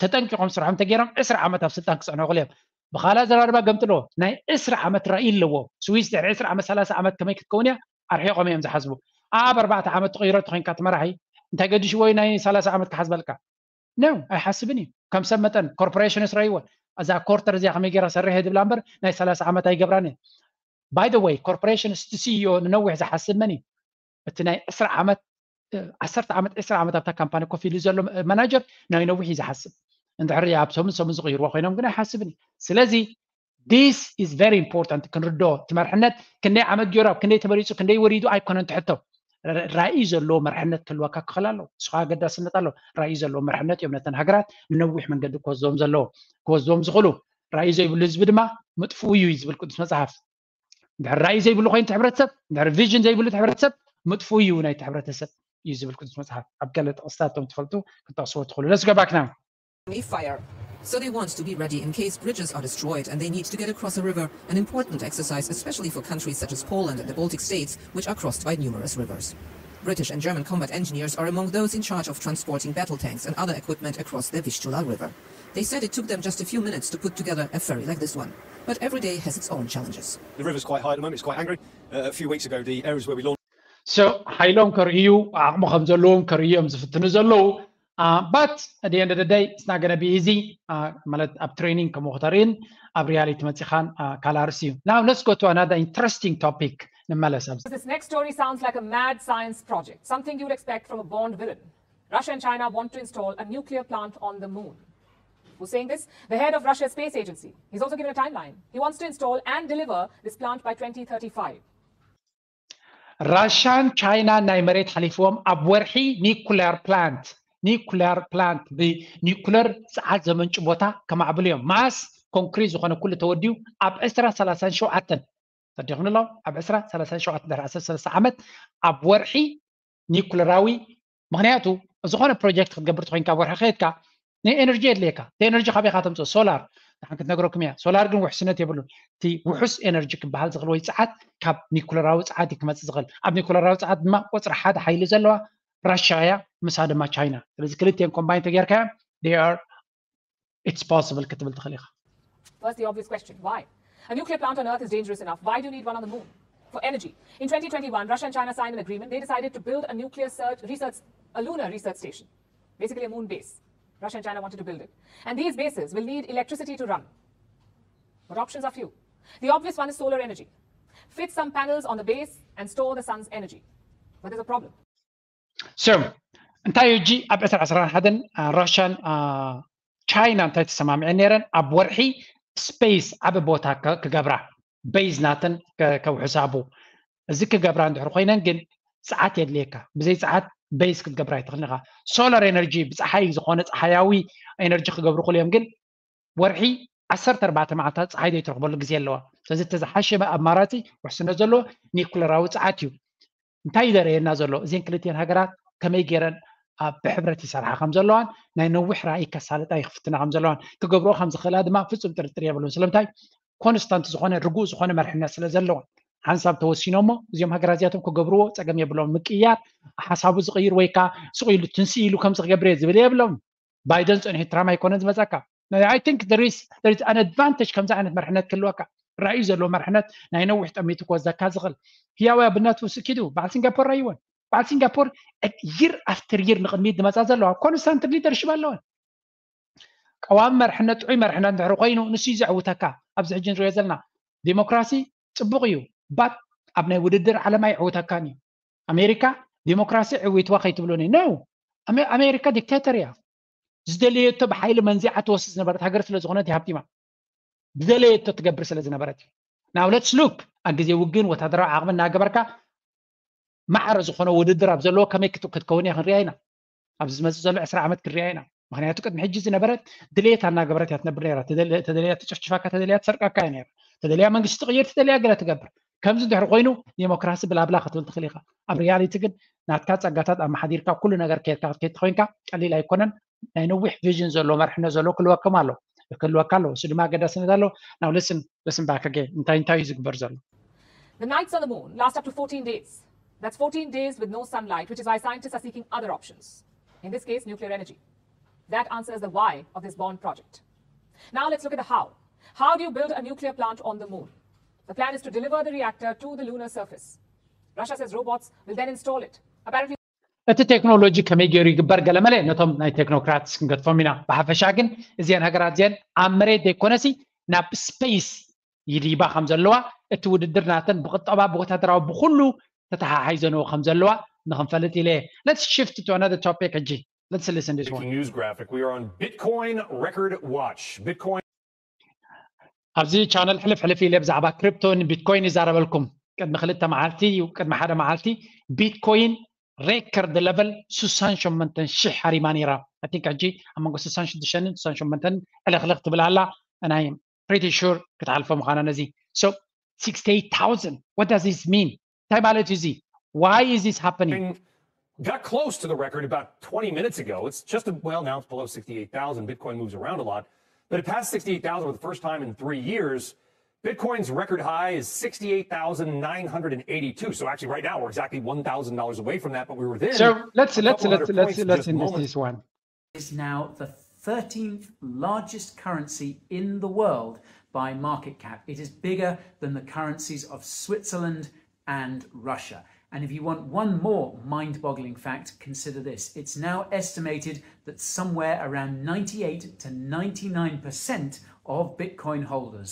ተጠንቂቆም ስርሖም ተገይሮም ዕስራ ዓመት ኣብ ስልጣን ክፅዕኑ ይኽእሉ እዮም። ብካልእ ኣዘራርባ ገምጥልዎ ናይ ዕስራ ዓመት ራእይ ኣለዎ። ስዊስ ድሕሪ ዕስራ ዓመት ሰላሳ ዓመት ከመይ ክትከውን እያ ኣርሒቆም እዮም ዝሓስቡ። ኣብ ኣርባዕተ ዓመት ተቐይሮ ተኮይንካ እቲ መራሒ እንታይ ገዲሽዎ እዩ ናይ ሰላሳ ዓመት ክሓስበልካ? ኖ ኣይሓስብን እዩ። ከም ሰብ መጠን ኮርፖሬሽንስ ረእይዎ እዛ ኮርተር እዚኣ ከመይ ገይራ ሰርሐ ድብላ እምበር ናይ ሰላሳ ዓመት ኣይገብራን እየ። By the way ኮርፖሬሽንስ እቲ ሲኢኦ ንነዊሕ ዝሓስብ መን እዩ? እቲ ናይ ዕስራ ዓመት ዓሰርተ ዓመት ዕስራ ዓመት ኣብታ ካምፓኒ ኮፍ ኢሉ ዘሎ ማናጀር ናይ ነዊሕ እዩ ዝሓስብ። እንድሕር ኣብ ሰሙን ሰሙን ዝቕይርዎ ኮይኖም ግን ኣይሓስብን እዩ። ስለዚ this is very important ክንርዶ። እቲ መርሕነት ክንደይ ዓመት ገይሩ ኣብ ክንደይ ተመሪፁ ክንደይ ወሪዱ ኣይኮነን ትሕቶ። ራእይ ዘለዎ መርሕነት ክህልወካ ክኽእል ኣለዎ። እሱ ከዓ ኣገዳስነት ኣለዎ። ራእይ ዘለዎ መርሕነት እዮም ነተን ሃገራት ንነዊሕ መንገዲ ክወስዶም ዘለዎ ክወስዶም ዝኽእሉ። ራእይ ዘይብሉ ህዝቢ ድማ ምጥፍኡ እዩ እዩ ዝብል ቅዱስ መፅሓፍ። ድሕር ራእይ ዘይብሉ ኮይኑ እቲ ሕብረተሰብ ድሕር ቪዥን ዘይብሉ እቲ ሕብረተሰብ ምጥፍኡ እዩ ናይቲ ሕብረተሰብ እዩ ዝብል ቅዱስ መፅሓፍ። ኣብ ገለ ጥቕስታት እቶም ትፈልጡ ክትጠቕስዎ ትኽእሉ። Let's go back now. Fire. So they want to be ready in case bridges are destroyed and they need to get across a river, an important exercise especially for countries such as Poland and the Baltic states, which are crossed by numerous rivers. British and German combat engineers are among those in charge of transporting battle tanks and other equipment across the Vistula River. They said it took them just a few minutes to put together a ferry like this one. But every day has its own challenges. The river's quite high at the moment, it's quite angry. Uh, a few weeks ago, the areas where we launched So ሓይሎም ከርእዩ ዓቕሚ ከም ዘለዎም ከርእዩ እዮም ዝፍትኑ ዘለዉ። But at the end of the day it's not going to be easy ማለት ኣብ ትሬኒንግ ከምኡ ክተርእን ኣብ ሪያሊቲ መፂኻን ካልእ ኣርእስቲ እዩ። Now let's go to another interesting topic። ንመለስ ኣብዚ This next story sounds like a mad science project, something you would expect from a Bond villain. Russia and China want to install a nuclear plant on the moon. Who's saying this? The head of Russia's space agency. He's also given a timeline. He wants to install and deliver this plant by twenty thirty-five. ራሻን ቻይናን ናይ መሬት ሓሊፍዎም ኣብ ወርሒ ኒኩለር ፕላንት ኒኩለር ፕላንት ብኒኩለር ጸዓት ዘመንጩ ቦታ ከማዕብሉ እዮም። ማስ ኮንክሪት ዝኾነ ኩሉ ተወዲኡ ኣብ ዕስራ ሰላሳን ሸውዓተን ተዲኹም ኣሎ ኣብ ዕስራ ሰላሳን ሸውዓተን ድሕሪ ዓሰርተ ሰለስተ ዓመት ኣብ ወርሒ ኒኩለራዊ ምክንያቱ ዝኾነ ፕሮጀክት ክትገብር ተኮይንካ ወርሒ ከየድካ ንኤነርጂ የድልየካ። እቲ ኤነርጂ ካበይ ኢኻ ተምፅኦ? ሶላር ንሓን ክትነግረኩም እያ። ሶላር ግን ውሕስነት የብሉን። እቲ ውሑስ ኤነርጂ ክበሃል ዝኽእል ወይ ፀዓት ካብ ኒኩለራዊ ፀዓት እዩ ክመፅእ ዝኽእል። ኣብ ኒኩለራዊ ፀዓት ድማ ቁፅሪ ሓደ ሓይሊ ዘለዋ ራሽያ እያ፣ ምሳ ድማ ቻይና። ስለዚ ክልቲኤን ኮምባይን ተጌርካዮም they are it's possible ክትብል ትኽእል ኢኻ። First, the obvious question, why? A nuclear plant on Earth is dangerous enough. Why do you need one on the moon? For energy. In twenty twenty-one, Russia and China signed an agreement. They decided to build a nuclear search, research, a lunar research station, basically a moon base. Russia and China wanted to build it. And these bases will need electricity to run. But options are few. The obvious one is solar energy. Fit some panels on the base and store the sun's energy. But there's a problem. So እንታይ እዩ ሕጂ ኣብ ዕስራ ዕስራን ሓደን ራሽያን ቻይና እንታይ ተሰማሚዐን ነይረን ኣብ ወርሒ ስፔስ ዓቢ ቦታ ክገብራ ቤዝ ናተን ከውሕሳቡ እዚ ክገብራ እንድሕር ኮይነን ግን ጸዓት የድልየካ። ብዘይ ጸዓት ቤዝ ክትገብራ ኣይትኽእልን ኢኻ። ሶላር ኤነርጂ ብፀሓይ ዝኾነ ፀሓያዊ ኤነርጂ ክገብሩ ክእሉ እዮም ግን ወርሒ ዓሰርተ ኣርባዕተ መዓልታት ፀሓይ ዘይትረኽበሉ ግዜ ኣለዋ። ስለዚ እቲ ዝሓሸ ኣማራፂ ውሕስነት ዘለዎ ኒኩለራዊ ፀዓት እዩ። እንታይ እዩ ዘርእየና ዘሎ? እዘን ክልቲኤን ሃገራት ከመይ ገይረን ኣብ ብሕብረት ይሰርሓ ከም ዘለዋን ናይ ነዊሕ ራእይ ከሳልጣ ይክፍትና ከም ዘለዋን ክገብርኦ ከም ዝኽእላ ድማ ፍጹም ጥርጥር የብሉን። ስለምንታይ? ኮንስታንት ዝኾነ ርጉእ ዝኾነ መርሕነት ስለ ዘለዋ ሓንሳብ ተወሲኖሞ እዚኦም ሃገራት እዚኣቶም ክገብርዎ ፀገም የብሎም። ምቅያር ሓሳቡ ዝቕይር ወይ ከዓ ስቕ ኢሉ ትንስእ ኢሉ ከምዚ ክገብር እየ ዝብል የብሎም። ባይደን ፀኒሑ ትራምፕ ኣይኮነን ዝመፀካ። I think there is an advantage ከምዚ ዓይነት መርሕነት ክህልወካ ራእዩ ዘለዎ መርሕነት ናይ ነዊሕ ጠሚቱ ክወስደካ ዝኽእል ህያው ኣብነቱ ስኪዱ በዓል ሲንጋፖር ራእይወን በዓል ሲንጋፖር ይር ኣፍተር ይር ንቕድሚት ዝመፃ ዘለዋ ኮንስታንት ሊደርሽፕ ኣለወን። ቀዋሚ መርሕነት ጥዑይ መርሕነት እንድሕር ኮይኑ ንሱ እዩ ዘዕውተካ። ኣብዚ ሕጂ ንሪኦ ዘለና ዲሞክራሲ ፅቡቕ እዩ ባት ኣብ ናይ ውድድር ዓለም ኣይዕውተካን እዩ። ኣሜሪካ ዲሞክራሲ ዕዊትዋ ከይትብሉኒ ነው። ኣሜሪካ ዲክቴተር እያ። ዝደለየቶ ብሓይሊ መንዚዓ ትወስድ ዝነበረት ሃገር ስለ ዝኾነት ሃብቲማ ዝደለየቶ ትገብር ስለ ዝነበረት እዩ። Now let's look ኣብ ግዜ ውግን ወታደራዊ ዓቕሚ እናገበርካ ማዕረ ዝኾነ ውድድር ኣብ ዘለዎ ከመይ ክትከውን እያ ክንሪኣ ኢና። ኣብዚ ዝመፅእ ዘሎ ዕስራ ዓመት ክንሪኣ ኢና። ምክንያቱ ቅድሚ ሕጂ ዝነበረት ድሌት እናገበረት እያ ትነብር ነራ። ተደልያ ትጭፍጭፋካ፣ ተደልያ ትሰርቀካ እያ ነራ። ተደልያ መንግስቲ ትቕይር፣ ተደልያ ገለ ትገብር። ከምዚ እንድሕር ኮይኑ ዲሞክራሲ ብላብላ ክትብል ትኽእል ኢኻ። ኣብ ሪያሊቲ ግን ናትካ ፀጋታት ኣመሓዲርካ ኩሉ ነገር ከይድካ ክትከይድ ተኮይንካ ቀሊል ኣይኮነን። ናይ ነዊሕ ቪዥን ዘሎ መርሕነት ዘሎ ክህልወኩም ኣሎ ክህልወካ ኣለዎ። እሱ ድማ ኣገዳስነት ኣለዎ። Now listen listen back again እንታይ እንታይ እዩ ዝግበር ዘሎ? The nights on the moon last up to fourteen days. That's fourteen days with no sunlight, which is why scientists are seeking other options. In this case, nuclear energy. That answers the why of this bond project. Now let's look at the how. How do you build a nuclear plant on the moon? The plan is to deliver the reactor to the lunar surface. Russia says robots will then install it. Apparently, እቲ ቴክኖሎጂ ከመይ ገይሩ ይግበር ገለመለ ነቶም ናይ ቴክኖክራትስ ክንገድፎም ኢና። ብሓፈሻ ግን እዚአን ሃገራት እዚአን ኣብ መሬት ዘይኮነሲ ናብ ስፔስ ይድይባ ከም ዘለዋ እቲ ውድድር ናተን ብቁጠባ ብወታደራዊ ብኩሉ ተተሓሓይዘንዎ ከም ዘለዋ ንክንፈልጥ ኢለ። Let's shift to another topic ሕጂ. Let's listen this one. News graphic. We are on Bitcoin record watch. Bitcoin ኣብዚ ቻነል ሕልፍ ሕልፍ ኢለ ብዛዕባ ክሪፕቶን ቢትኮይን ይዛረበልኩም። ቅድሚ ክልተ መዓልቲ እዩ ቅድሚ ሓደ መዓልቲ ቢትኮይን ሬከርድ ለቨል ስሳን ሸሞንተን ሽሕ ሃሪማ ነይራ። I think ሕጂ ኣብ መንጎ ስሳን ሽዱሽተን ስሳን ሸሞንተን ዕልኽልኽ ትብል ኣላ። And I am pretty sure ክትሓልፎ ምዃና ነዚ። So sixty-eight thousand, what does this mean? እንታይ ማለት እዩ እዚ? Why is this happening? Got close to the record about twenty minutes ago. It's just a, well, now it's below sixty-eight thousand. Bitcoin moves around a lot, but it passed sixty-eight thousand for the first time in three years. Bitcoin's record high is sixty-eight thousand nine hundred and eighty-two. So actually, right now we're exactly one thousand dollars away from that, but we were within. So let's let's let's let's let's invest this one. Is now the thirteenth largest currency in the world by market cap. It is bigger than the currencies of Switzerland and Russia. And if you want one more mind boggling fact, consider this. It's now estimated that somewhere around ninety-eight to ninety-nine percent of Bitcoin holders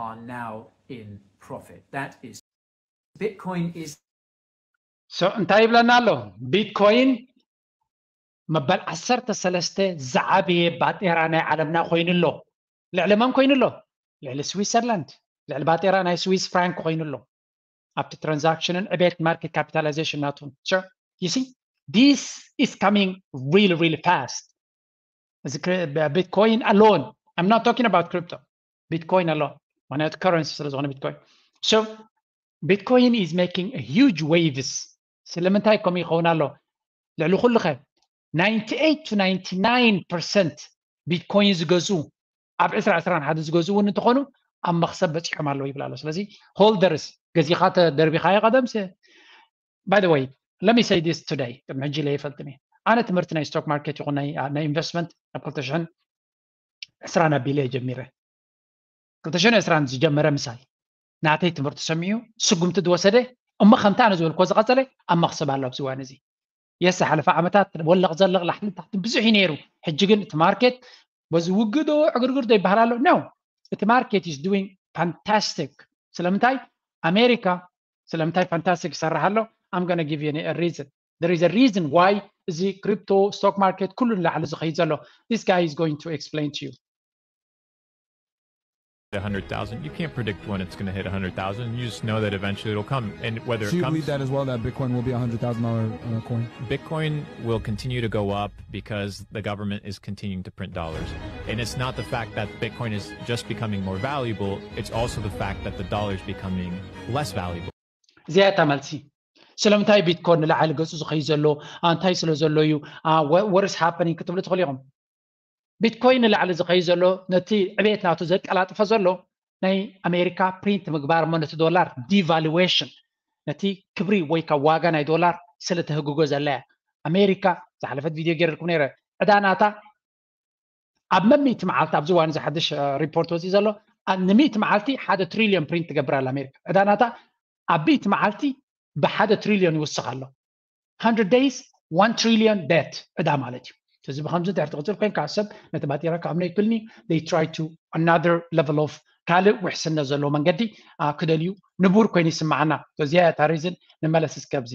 are now in profit. That is, Bitcoin is. So እንታይ ይብለና ኣሎ? ቢትኮይን መበል ዓሰርተ ሰለስተ ዝዓበየ ባጤራ ናይ ዓለምና ኮይኑ ኣሎ። ልዕሊ መን ኮይኑ ኣሎ? ልዕሊ ስዊሰርላንድ። ልዕሊ ባጤራ ናይ ስዊስ ፍራንክ ኮይኑ ኣሎ። ኣብቲ ትራንዛክሽንን ዕቤት ማርኬት ካፒታላይዜሽን ናቱን። Sure. You see, this is coming really, really fast. እዚ Bitcoin alone, I'm not talking about crypto, Bitcoin alone. ምክንያቱ currency ስለ ዝኾነ Bitcoin. So Bitcoin is making a huge waves. ስለምንታይ ከምኡ ይኸውን ኣሎ? ልዕሊ ኩሉ ኸ ninety-eight to ninety-nine percent Bitcoin ዝገዝኡ ኣብ ዕስራ ዕስራን ሓደ ዝገዝኡ እውን እንተኾኑ ኣብ መኽሰብ በፂሖም ኣለዉ ይብል ኣሎ። ስለዚ ሆልደርስ ገዚኻ ተደርቢኻዮ ቀደምስ። By the way, let me say this today, ቅድሚ ሕጂ ኢለ ይፈልጥን እየ። ኣነ ትምህርቲ ናይ ስቶክ ማርኬት ይኹን ናይ ኢንቨስትመንት ኣብ ክልተ ሽሕን ዕስራን ኣቢለ እየ ጀሚረ። ክልተ ሽሕን ዕስራን ዝጀመረ ምሳይ ናተይ ትምህርቲ ሰሚዑ ስጉምቲ ዝወሰደ እሞ ከምቲ ኣነ ዝበልክዎ ዝቐፀለ ኣብ መኽሰብ ኣሎ ኣብዚ እዋን እዚ። የስ ዝሓለፈ ዓመታት ወለቕ ዘለቕ ላሕሊ ታሕቲ ብዙሕ እዩ ነይሩ። ሕጂ ግን እቲ ማርኬት በዚ ውግእ ዶ ዕግርግር ዶ ይበሃል ኣሎ? No, እቲ ማርኬት is doing fantastic። ስለምንታይ ኣሜሪካ ስለምንታይ ፋንታስቲክ ይሰርሕ ኣሎ? I'm gonna give you a reason. There is a reason why እዚ ክሪፕቶ ስቶክ ማርኬት ኩሉ ንላዕሊ ዝኸይድ ዘሎ. This guy is going to explain to you. A hundred thousand. You can't predict when it's going to hit a hundred thousand. You just know that eventually it'll come. And whether So it you comes, believe that as well, that Bitcoin will be a hundred thousand dollar uh, coin? Bitcoin will continue to go up because the government is continuing to print dollars. And it's not the fact that Bitcoin is just becoming more valuable, it's also the fact that the dollar is becoming less valuable. እዚኣ እያ እታ መልሲ። ስለምንታይ ቢትኮይን ንላዕሊ ገጹ ዝኸይድ ዘሎ? አ፣ እንታይ ስለ ዘሎ እዩ? አ፣ what is happening ክትብሉ ትኽእሉ ኢኹም። ቢትኮይን ንላዕሊ ዝኸይድ ዘሎ ነቲ ዕቤት ናቱ ዘቀላጥፎ ዘሎ ናይ ኣሜሪካ ፕሪንት ምግባር እሞ ነቲ ዶላር ዲቫሉዌሽን ነቲ ክብሪ ወይ ካብ ዋጋ ናይ ዶላር ስለ ተህግጎ ዘላ እያ። ኣሜሪካ ዝሓለፈት ቪድዮ ገይረልኩም ነይረ ዕዳ ናታ ኣብ መሚእቲ መዓልቲ ኣብዚ እዋን እዚ ሓድሽ ሪፖርት ወፂኡ ዘሎ አ- ንሚእቲ መዓልቲ ሓደ ትሪልዮን ፕሪንት ትገብር ኣላ ኣሜሪካ። ዕዳ ናታ ኣብ ሚእቲ መዓልቲ ብሓደ ትሪልዮን ይውስኽ ኣሎ። Hundred days one trillion debt ዕዳ ማለት እዩ። ስለዚ ብከምዚ እንድሕር ትቕፅል ኮይንካ ሰብ ነቲ ባጤራ ክኣምኖ ይክእልኒ። They try to another level of ካልእ ውሕስነት ዘለዎ መንገዲ አ፣ ክደልዩ ንቡር ኮይኑ ይስምዓና። እዚኣ እያ እታ ሪዝን። ንመለስ እስከ ኣብዚ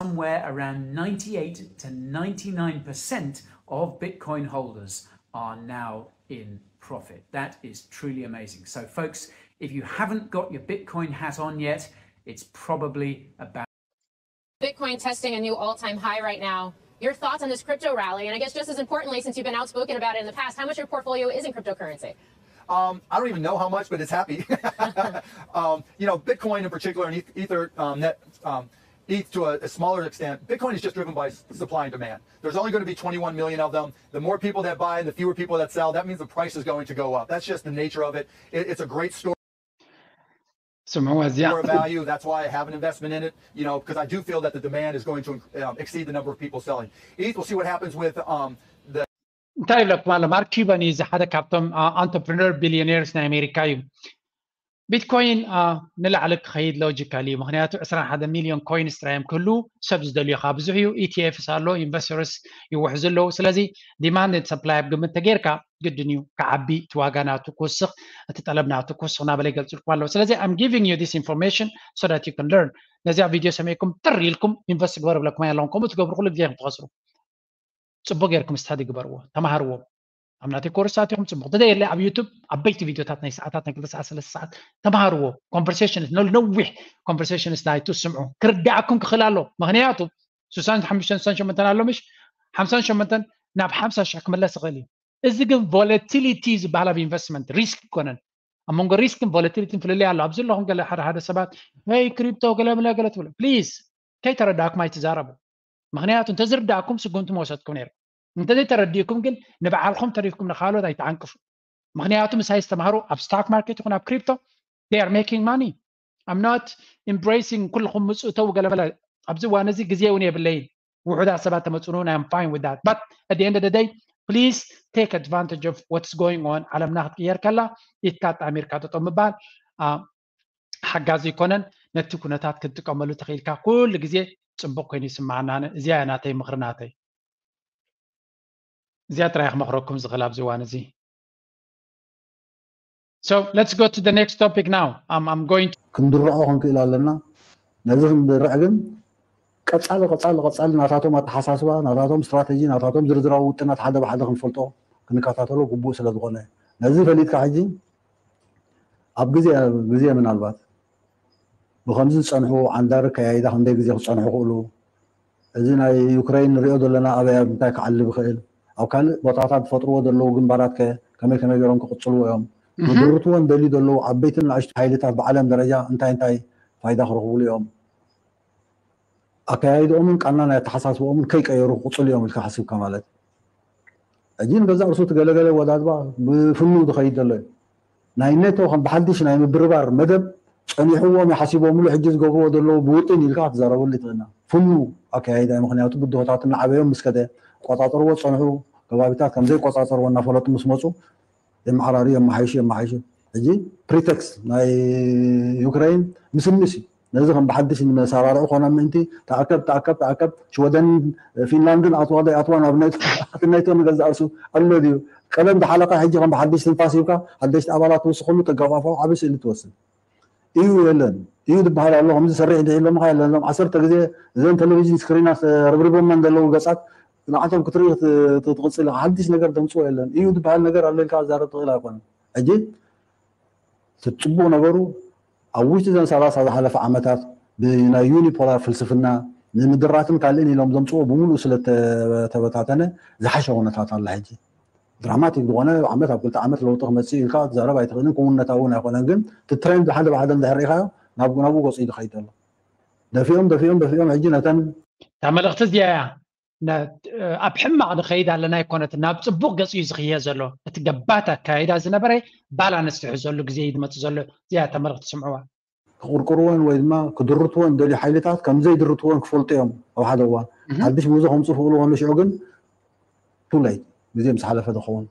Somewhere around ninety-eight to ninety-nine percent of Bitcoin holders are now in profit. That is truly amazing. So, folks, if you haven't got your Bitcoin hat on yet, it's probably about Bitcoin testing a new all time high right now. Your thoughts on this crypto rally? And I guess just as importantly, since you've been outspoken about it in the past, how much of your portfolio is in cryptocurrency? Um, I don't even know how much, but it's happy. Um, you know, Bitcoin in particular and Eth- Ether, um, net, um, E T H to a, a smaller extent. Bitcoin is just driven by s- supply and demand. There's only going to be twenty-one million of them. The more people that buy and the fewer people that sell, that means the price is going to go up. That's just the nature of it. it it's a great story ስምዑ እዚኣ of value. That's why I have an investment in it, you know, because I do feel that the demand is going to um, exceed the number of people selling. E T H, we'll see what happens with um, the እንታይ ይብለኩም ኣሎ? ማርክ ኪበን እዩ እዚ ሓደ ካብቶም ኣንተርፕሪነር ቢሊዮኔርስ ናይ ኣሜሪካ እዩ። ቢትኮይን ንላዕሊ ክኸይድ ሎጂካል እዩ። ምክንያቱ ዕስራን ሓደ ሚሊዮን ኮይንስ ጥራይ እዮም ክህልዉ። ሰብ ዝደልዮ ከዓ ብዙሕ እዩ። ኢቲኤፍስ ኣሎ፣ ኢንቨስተርስ ይውሕዙ ኣለዉ። ስለዚ ዲማንድ ሰፕላይ ኣብ ግምት ተጌርካ ግድን እዩ ክዓቢ፣ እቲ ዋጋ ናቱ ክውስኽ፣ እቲ ጠለብ ናቱ ክውስኽ እናበለ ይገልፅልኩም ኣለዉ። ስለዚ I'm giving you this information so that you can learn። ነዚኣ ቪድዮ ሰሚዕኩም ጥር ኢልኩም ኢንቨስት ግበር እብለኩም ኣይኣለኹን። ከምኡ ትገብሩ ኩሉ ግዜ ኢኹም ትኸስሩ። ፅቡቅ ጌርኩም ስታዲ ግበርዎ፣ ተማሃርዎ። ኣብ ናተይ ኮርስ ኣቲኹም ፅቡቅ ተደየለ ኣብ ዩቱብ ዓበይቲ ቪድዮታት ናይ ሰዓታት ናይ ክልተ ሰዓት ሰለስተ ሰዓት ተማሃርዎ። ኮንቨርሴሽንስ ነዊሕ ኮንቨርሴሽንስ ናይቱ ስምዑ፣ ክርዳኣኩም ክኽእል ኣሎ። ምክንያቱ ስሳን ሓሙሽተን ስሳን ሸሞንተን ኣሎ ምሽ ሓምሳን ሸሞንተን ናብ ሓምሳ ሽሕ ክምለስ ይኽእል እዩ። እዚ ግን ቮለቲሊቲ ዝበሃል ኣብ ኢንቨስትመንት ሪስክ ይኮነን። ኣብ መንጎ ሪስክን ቮለቲሊቲን ፍልልይ ኣሎ። ኣብዚ ኣለኹም ገለ ሓደ ሓደ ሰባት ወይ ክሪፕቶ ገለ ምለ ገለ ትብሉ፣ ፕሊዝ ከይተረዳእኩም ኣይትዛረቡ። ምክንያቱ እንተዝርዳእኩም ስጉምቲ መወሰድኩም ነይሩ። እንተዘይተረዲእኩም ግን ንባዕልኩም ተሪፍኩም ንካልኦት ኣይትዓንቅፉ። ምክንያቱ ምሳይ ዝተማሃሩ ኣብ ስታክ ማርኬት ይኹን ኣብ ክሪፕቶ they are making money. I'm not embracing ኩልኩም ምፁ እተው ገለበለ። ኣብዚ እዋን እዚ ግዜ እውን የብለይን። ውሑዳት ሰባት ተመፁኑ I'm fine with that, but at the end of the day please take advantage of what's going on. ዓለምና ክትቅየር ከላ ኢትካ ኣጣሚርካ ጠጠው ምባል ሓጋዚ ይኮነን። ነቲ ኩነታት ክትጥቀመሉ ተኽኢልካ ኩሉ ግዜ ፅቡቅ ኮይኑ ይስማዓና። እዚኣ እያ ናተይ ምኽሪ ናተይ። እዚኣ ጥራይ ክመኽረኩም ዝኽእል ኣብዚ እዋን እዚ። So let's go to the next topic now. I'm, I'm going to ክንድርዖ ክንክእል ኣለና። ነዚ ክንድርዕ ግን ቀጻሊ ቀጻሊ ቀጻሊ ናታቶም ኣተሓሳስባ፣ ናታቶም ስትራተጂ፣ ናታቶም ዝርዝራዊ ውጥናት ሓደ ብሓደ ክንፈልጦ ክንከታተሎ ግቡእ ስለ ዝኾነ፣ ነዚ ፈሊጥካ ሕጂ ኣብ ግዜ ግዜ ምናልባት ብኸምዚ ዝጸንሑ ዓንዳሪ ከያይዳ ክንደይ ግዜ ክጸንሑ ክእሉ፣ እዚ ናይ ዩክሬን ንሪኦ ዘለና ኣበይ ኣብ እንታይ ክዓልብ ይኽእል፣ ኣብ ካልእ ቦታታት ዝፈጥርዎ ዘለዉ ግንባራት ከ ከመይ ከመይ ገይሮም ክቕጽልዎ እዮም፣ ክድርትዎ እንደልዩ ዘለዉ ዓበይትን ንኣሽቱ ሓይልታት ብዓለም ደረጃ እንታይ እንታይ ፋይዳ ክረኽብሉ እዮም፣ ኣከያይድኦምን ቃና ናይ ኣተሓሳስብኦምን ከይቀየሩ ክቕጽሉ እዮም ኢልካ ሓሲብካ ማለት። ሕጂ ንገዛእ ርእሱ እቲ ገለገለ ወዳድባ ብፍኑ ዝኸይድ ዘሎ እዩ። ናይ ኔቶ ከም ብሓድሽ ናይ ምብርባር መደብ ጸኒሕዎም ይሓሲቦምሉ ሕጂ ዝገብርዎ ዘለዉ ብውጥን ኢልካ ክትዛረበሉ ትኽእልና። ፍኑ ኣከያይዳ እዩ። ምክንያቱ ብድሆታት እናዓበዮም ምስ ከደ ቆጻጸርዎ ዝጸንሑ ከባቢታት ከም ዘይቆጻጸርዎ እናፈለጡ ምስ መጹ የመዓራርዩ፣ የመሓይሹ፣ የመሓይሹ። ሕጂ ፕሪቴክስ ናይ ዩክሬን ምስምስ እዩ። ነዚ ከም ብሓድሽ ንመሳራርዑ ኮነ ምእንቲ ተኣከብ ተኣከብ ተኣከብ ሽወደን ፊንላንድን ኣትዋ ዶ ኣይኣትዋ ናብ ኔቶ ንገዛእ ርእሱ ኣሎ ድዩ? ቀደም ዝሓለቐ ሕጂ ከም ብሓድሽ ትንፋስ ሂብካ ሓደሽቲ ኣባላት ትውስኽሉ ተገፋፍኦ ዓቢ ስእሊ ትወስድ እዩ። የለን እዩ ዝበሃል ኣሎ ከምዚ ሰሪሕ ድሒሎምኻ የለን። እዞም ዓሰርተ ግዜ እዘን ቴሌቪዥን ስክሪናት ረብሪቦመን ዘለዉ ገጻት ንዓቶም ክትርኢ ትቕጽል ኢኻ። ሓድሽ ነገር ደምፅዎ የለን እዩ ዝበሃል ነገር ኣሎ ኢልካ ዛረብ ትኽእል ኣይኮነን። ሕጂ እቲ ፅቡቕ ነገሩ ኣብ ውሽጢ ዘን ሰላሳ ዝሓለፈ ዓመታት ብናይ ዩኒፖላር ፍልስፍና ንምድራትን ካልእን ኢሎም ዘምፅዎ ብምሉእ ስለተበታተነ ዝሓሸ ኩነታት ኣላ። ሕጂ ድራማቲክ ዝኾነ ዓመት ኣብ ክልተ ዓመት ለውጢ ክመፅእ ኢልካ ትዛረብ ኣይትኽእልን፣ ክውነታ እውን ኣይኮነን። ግን እቲ ትሬንድ ሓደ ብሓደ እንድሕር ርኢኻዮ ናብ ናብኡ ገፁ እዩ ዝኸይድ ዘሎ። ደፊኦም ደፊኦም ደፊኦም ሕጂ ነተን እታ መልእኽቲ እዚኣ እያ። ኣብ ሕማቕ ንኸይድ ኣለና ኣይኮነትን፣ ናብ ፅቡቕ ገፂ እዩ ዝኽየ ዘሎ። እቲ ገባት ኣካይዳ ዝነበረ ባላንስ ትሕዘሉ ግዜ እዩ ዝመፅእ ዘሎ። እዚኣ እታ መልእኽቲ ስምዕዋ። ክቕርቅርወን ወይ ድማ ክድርትወን ደልዩ ሓይልታት ከም ዘይድርትወን ክፈልጡ እዮም ኣብ ሓደ እዋን ሓድሽ ምህዞ ከምፁ ክእሉ ከሎ ሽዑ ግን ቱ ሌት ግዜ ምስ ሓለፈ ዝኸውን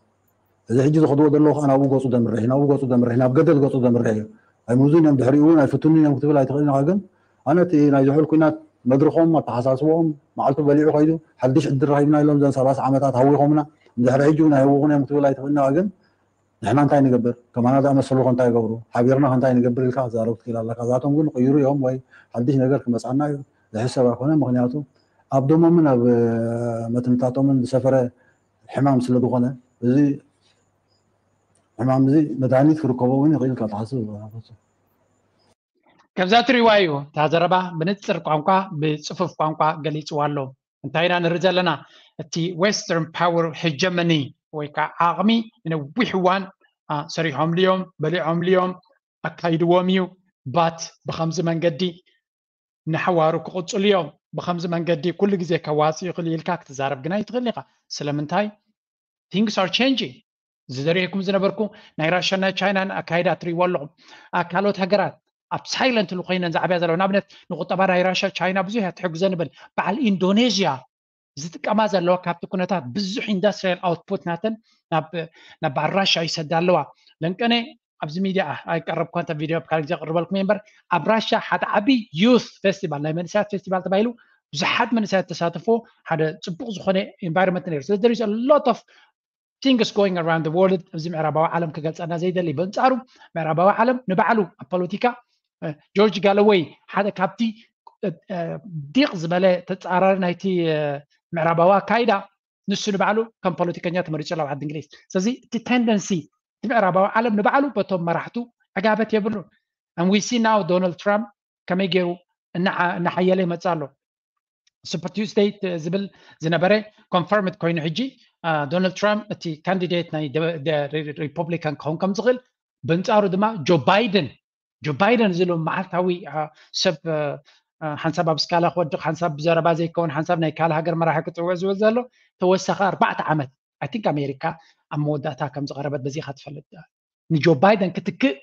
እዚ ሕጂ ዝኸድዎ ዘለዉ ከዓ ናብኡ ገፁ ደምርሕ ናብኡ ገፁ ደምርሕ ናብ ገደል ገፁ ደምርሕ እዩ ኣይምዙን እዮም ድሕሪኡ እውን ኣይፍትኑን እዮም ክትብል ኣይትኽእል ኢኻ ግን ኣነ እቲ ናይ ዝሑል ኩናት መድርኾም ኣተሓሳስቦኦም መዓልቱ በሊዑ ከይዱ ሓድሽ ዕድል ረኺብና ኢሎም ዘን ሰላሳ ዓመታት ሃዊኾምና እንድሕሪ ሕጂ እውን ኣይህውኹን እዮም ክትብል ኣይትኽእል ኢኻ ግን ንሕና እንታይ ንገብር ከማና ዝኣመሰሉ ከ እንታይ ይገብሩ ሓቢርና ከ እንታይ ንገብር ኢልካ ክትዛረብ ትኽእል ኣለካ እዛቶም ግን ይቕይሩ እዮም ወይ ሓድሽ ነገር ክመፅኣና እዩ ዝሕሰብ ኣይኮነ ምክንያቱ ኣብ ደሞምን ኣብ መትንታቶምን ዝሰፈረ ሕማም ስለ ዝኾነ እዚ ሕማም እዚ መድሃኒት ክርከቦ እውን ይኽእል ኢልካ ትሓስብ ከምዛ ትሪዋ እዩ እታ ዘረባ ብንፅር ቋንቋ ብፅፉፍ ቋንቋ ገሊፅዋ ኣሎ እንታይ ኢና ንርኢ ዘለና እቲ western power hegemony ወይ ከዓ ዓቕሚ ንነዊሕ እዋን ሰሪሖምሉ እዮም በሊዖምሉ እዮም ኣካይድዎም እዩ but ብከምዚ መንገዲ ንሓዋሩ ክቕፅሉ እዮም ብከምዚ መንገዲ ኩሉ ግዜ ከዋፅእ ይኽእል ኢልካ ክትዛረብ ግና ይትኽእል ኢኻ ስለምንታይ things are changing ዝዘርእኩም ዝነበርኩ ናይ ራሽያን ናይ ቻይናን ኣካይዳ ትሪእዎ ኣለኹም ካልኦት ሃገራት ኣብ ሳይለንት ንኮይነን ዝዓብያ ዘለዋ ንኣብነት ንቁጠባ ናይ ራሽያ ቻይና ብዙሕ እያ ትሕግዘ ንብል በዓል ኢንዶኔዥያ ዝጥቀማ ዘለዋ ካብቲ ኩነታት ብዙሕ ኢንዱስትሪያል ኣውትፑት ናተን ናብ በዓል ራሽያ ይሰዳ ኣለዋ ለንቀነ ኣብዚ ሚድያ ኣይቀረብኳ እንተ ቪድዮ ኣብ ካልእ ግዜ ክቅርበልኩም እየ እምበር ኣብ ራሽያ ሓደ ዓብዪ ዩት ፌስቲቫል ናይ መንእሰያት ፌስቲቫል ተባሂሉ ብዙሓት መንእሰያት ተሳተፎ ሓደ ፅቡቅ ዝኾነ environment ነይሩ ስለዚ there is a lot of things going around the world ኣብዚ ምዕራባዊ ዓለም ክገልፀና ዘይደሊ በንፃሩ ምዕራባዊ ዓለም ንባዕሉ ኣብ ፖለቲካ ጆርጅ ጋለወይ ሓደ ካብቲ ዲቕ ዝበለ ተፃራሪ ናይቲ ምዕራባዊ ኣካይዳ ንሱ ንባዕሉ ከም ፖለቲከኛ ተመሪፁ ኣሎ ኣብ ዓዲ እንግሊዝ ስለዚ እቲ ቴንደንሲ እቲ ምዕራባዊ ዓለም ንባዕሉ በቶም መራሕቱ ዕጋበት የብሉን and we see now Donald Trump ከመይ ገይሩ እናሓየለ ይመፅእ ኣሎ super Tuesday ዝብል ዝነበረ confirmed ኮይኑ ሕጂ Donald Trump እቲ ካንዲዴት ናይ ሪፐብሊካን ክኸውን ከም ዝኽእል በንፃሩ ድማ ጆ ባይደን ጆ ባይደን ዝሉ መዓልታዊ ሰብ ሓንሳብ ኣብ ስካላ ክወድቕ ሓንሳብ ብዘረባ ዘይከውን ሓንሳብ ናይ ካልእ ሃገር መራሒ ክፅውዕ ዝብል ዘሎ ተወሳኺ ኣርባዕተ ዓመት I think ኣሜሪካ ኣብ መወዳእታ ከም ዝቐረበት በዚኻ ትፈልጥ ንጆ ባይደን ክትክእ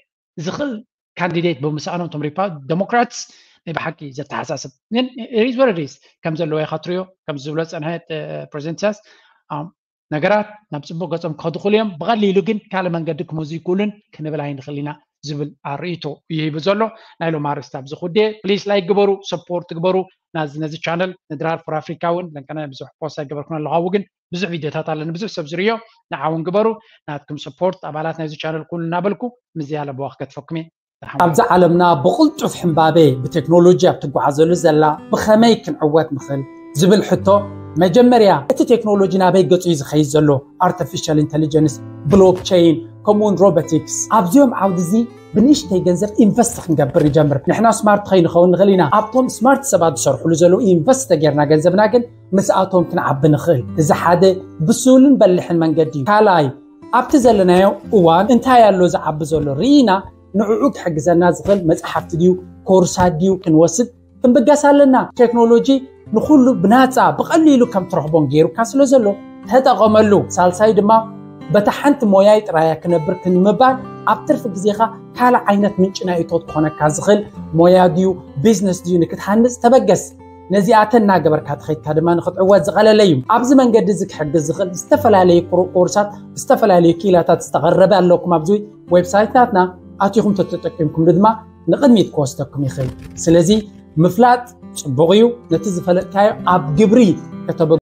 ዝኽእል ካንዲዴት ብምስኣኖም እቶም ዴሞክራትስ ናይ ብሓቂ ዘተሓሳስብ ግን ሪዝወረዲስ ከም ዘለዎ ኢኻ ትሪዮ ከም ዝብሎ ፀንሐ ፕሬዚደንት ኢሳያስ ነገራት ናብ ፅቡቅ ገፆም ክኸዱ ክእሉ እዮም ብቐሊሉ ግን ካልእ መንገዲ ክመዙ ይክእሉን ክንብል ኣይንኽእል ኢና ዝብል ኣርእቶ እዩ ሂቡ ዘሎ ናይ ሎም ኣርእስቲ ኣብዚ ኩዴ ፕሊስ ላይክ ግበሩ ሰፖርት ግበሩ ነዚ ቻነል ንድራር ፎር ኣፍሪካ እውን ለንቀነ ብዙሕ ፖስት ኣይገበርኩን ኣለኻዊ ግን ብዙሕ ቪድዮታት ኣለኒ ብዙሕ ሰብ ዝርዮ ንዓውን ግበሩ ናትኩም ሰፖርት ኣባላት ናይዚ ቻነል ኩሉ እናበልኩ ምዝያ ለበዋ ክገትፈኩም እየ ኣብዚ ዓለምና ብቕልጡፍ ሕምባበ ብቴክኖሎጂ ኣብ ትጓዓዘሉ ዘላ ብኸመይ ክንዕወት ንኽእል ዝብል ሕቶ፣ መጀመርያ እቲ ቴክኖሎጂ ናበይ ገጹ እዩ ዝኸይድ ዘሎ? ኣርቲፊሻል ኢንተሊጀንስ፣ ብሎክቸይን፣ ከምኡውን ሮቦቲክስ። ኣብዚኦም ዓውዲ እዚ ብንእሽተይ ገንዘብ ኢንቨስት ክንገብር ንጀምር። ንሕና ስማርት ከይንኸውን ንኽእል ኢና። ኣብቶም ስማርት ሰባት ዝሰርሕሉ ዘለዉ ኢንቨስት ተጌርና ገንዘብና ግን ምስኣቶም ክንዓቢ ንኽእል። እዚ ሓደ ብሱልን በልሕን መንገዲ እዩ። ካልኣይ፣ ኣብቲ ዘለናዮ እዋን እንታይ ኣሎ ዝዓቢ ዘሎ ርኢና ንዕኡ ክሕግዘና ዝኽእል መጽሓፍቲ ድዩ ኮርሳት ድዩ ክንወስድ ክንብገስ ኣለና። ቴክኖሎጂ ንኹሉ ብናጻ ብቐሊሉ ከም ትረኽቦን ገይሩካ ስለ ዘሎ ተጠቐመሉ። ሳልሳይ ድማ በታ ሓንቲ ሞያይ ጥራያ ክነብር ክንምባል ኣብ ትርፊ ግዜኻ ካልእ ዓይነት ምንጭ ናይ እቶት ክኾነካ ዝኽእል ሞያ ድዩ ቢዝነስ ድዩ ንክትሃንጽ ተበገስ። ነዚኣተን እናገበርካ ተኸይድካ ድማ ንክትዕወት ዝቐለለ እዩ። ኣብዚ መንገዲ እዚ ክሕግዝ ዝኽእል ዝተፈላለዩ ኮርሳት ብዝተፈላለዩ ክኢላታት ዝተቐረበ ኣለኩም ኣብዚ ዌብሳይት ናትና ኣቲኹም ተተጠቂምኩም ድማ ንቕድሚት ክወስደኩም ይኽእል። ስለዚ ምፍላጥ ጽቡቕ እዩ። ነቲ ዝፈለጥካዮ ኣብ ግብሪ ከተበ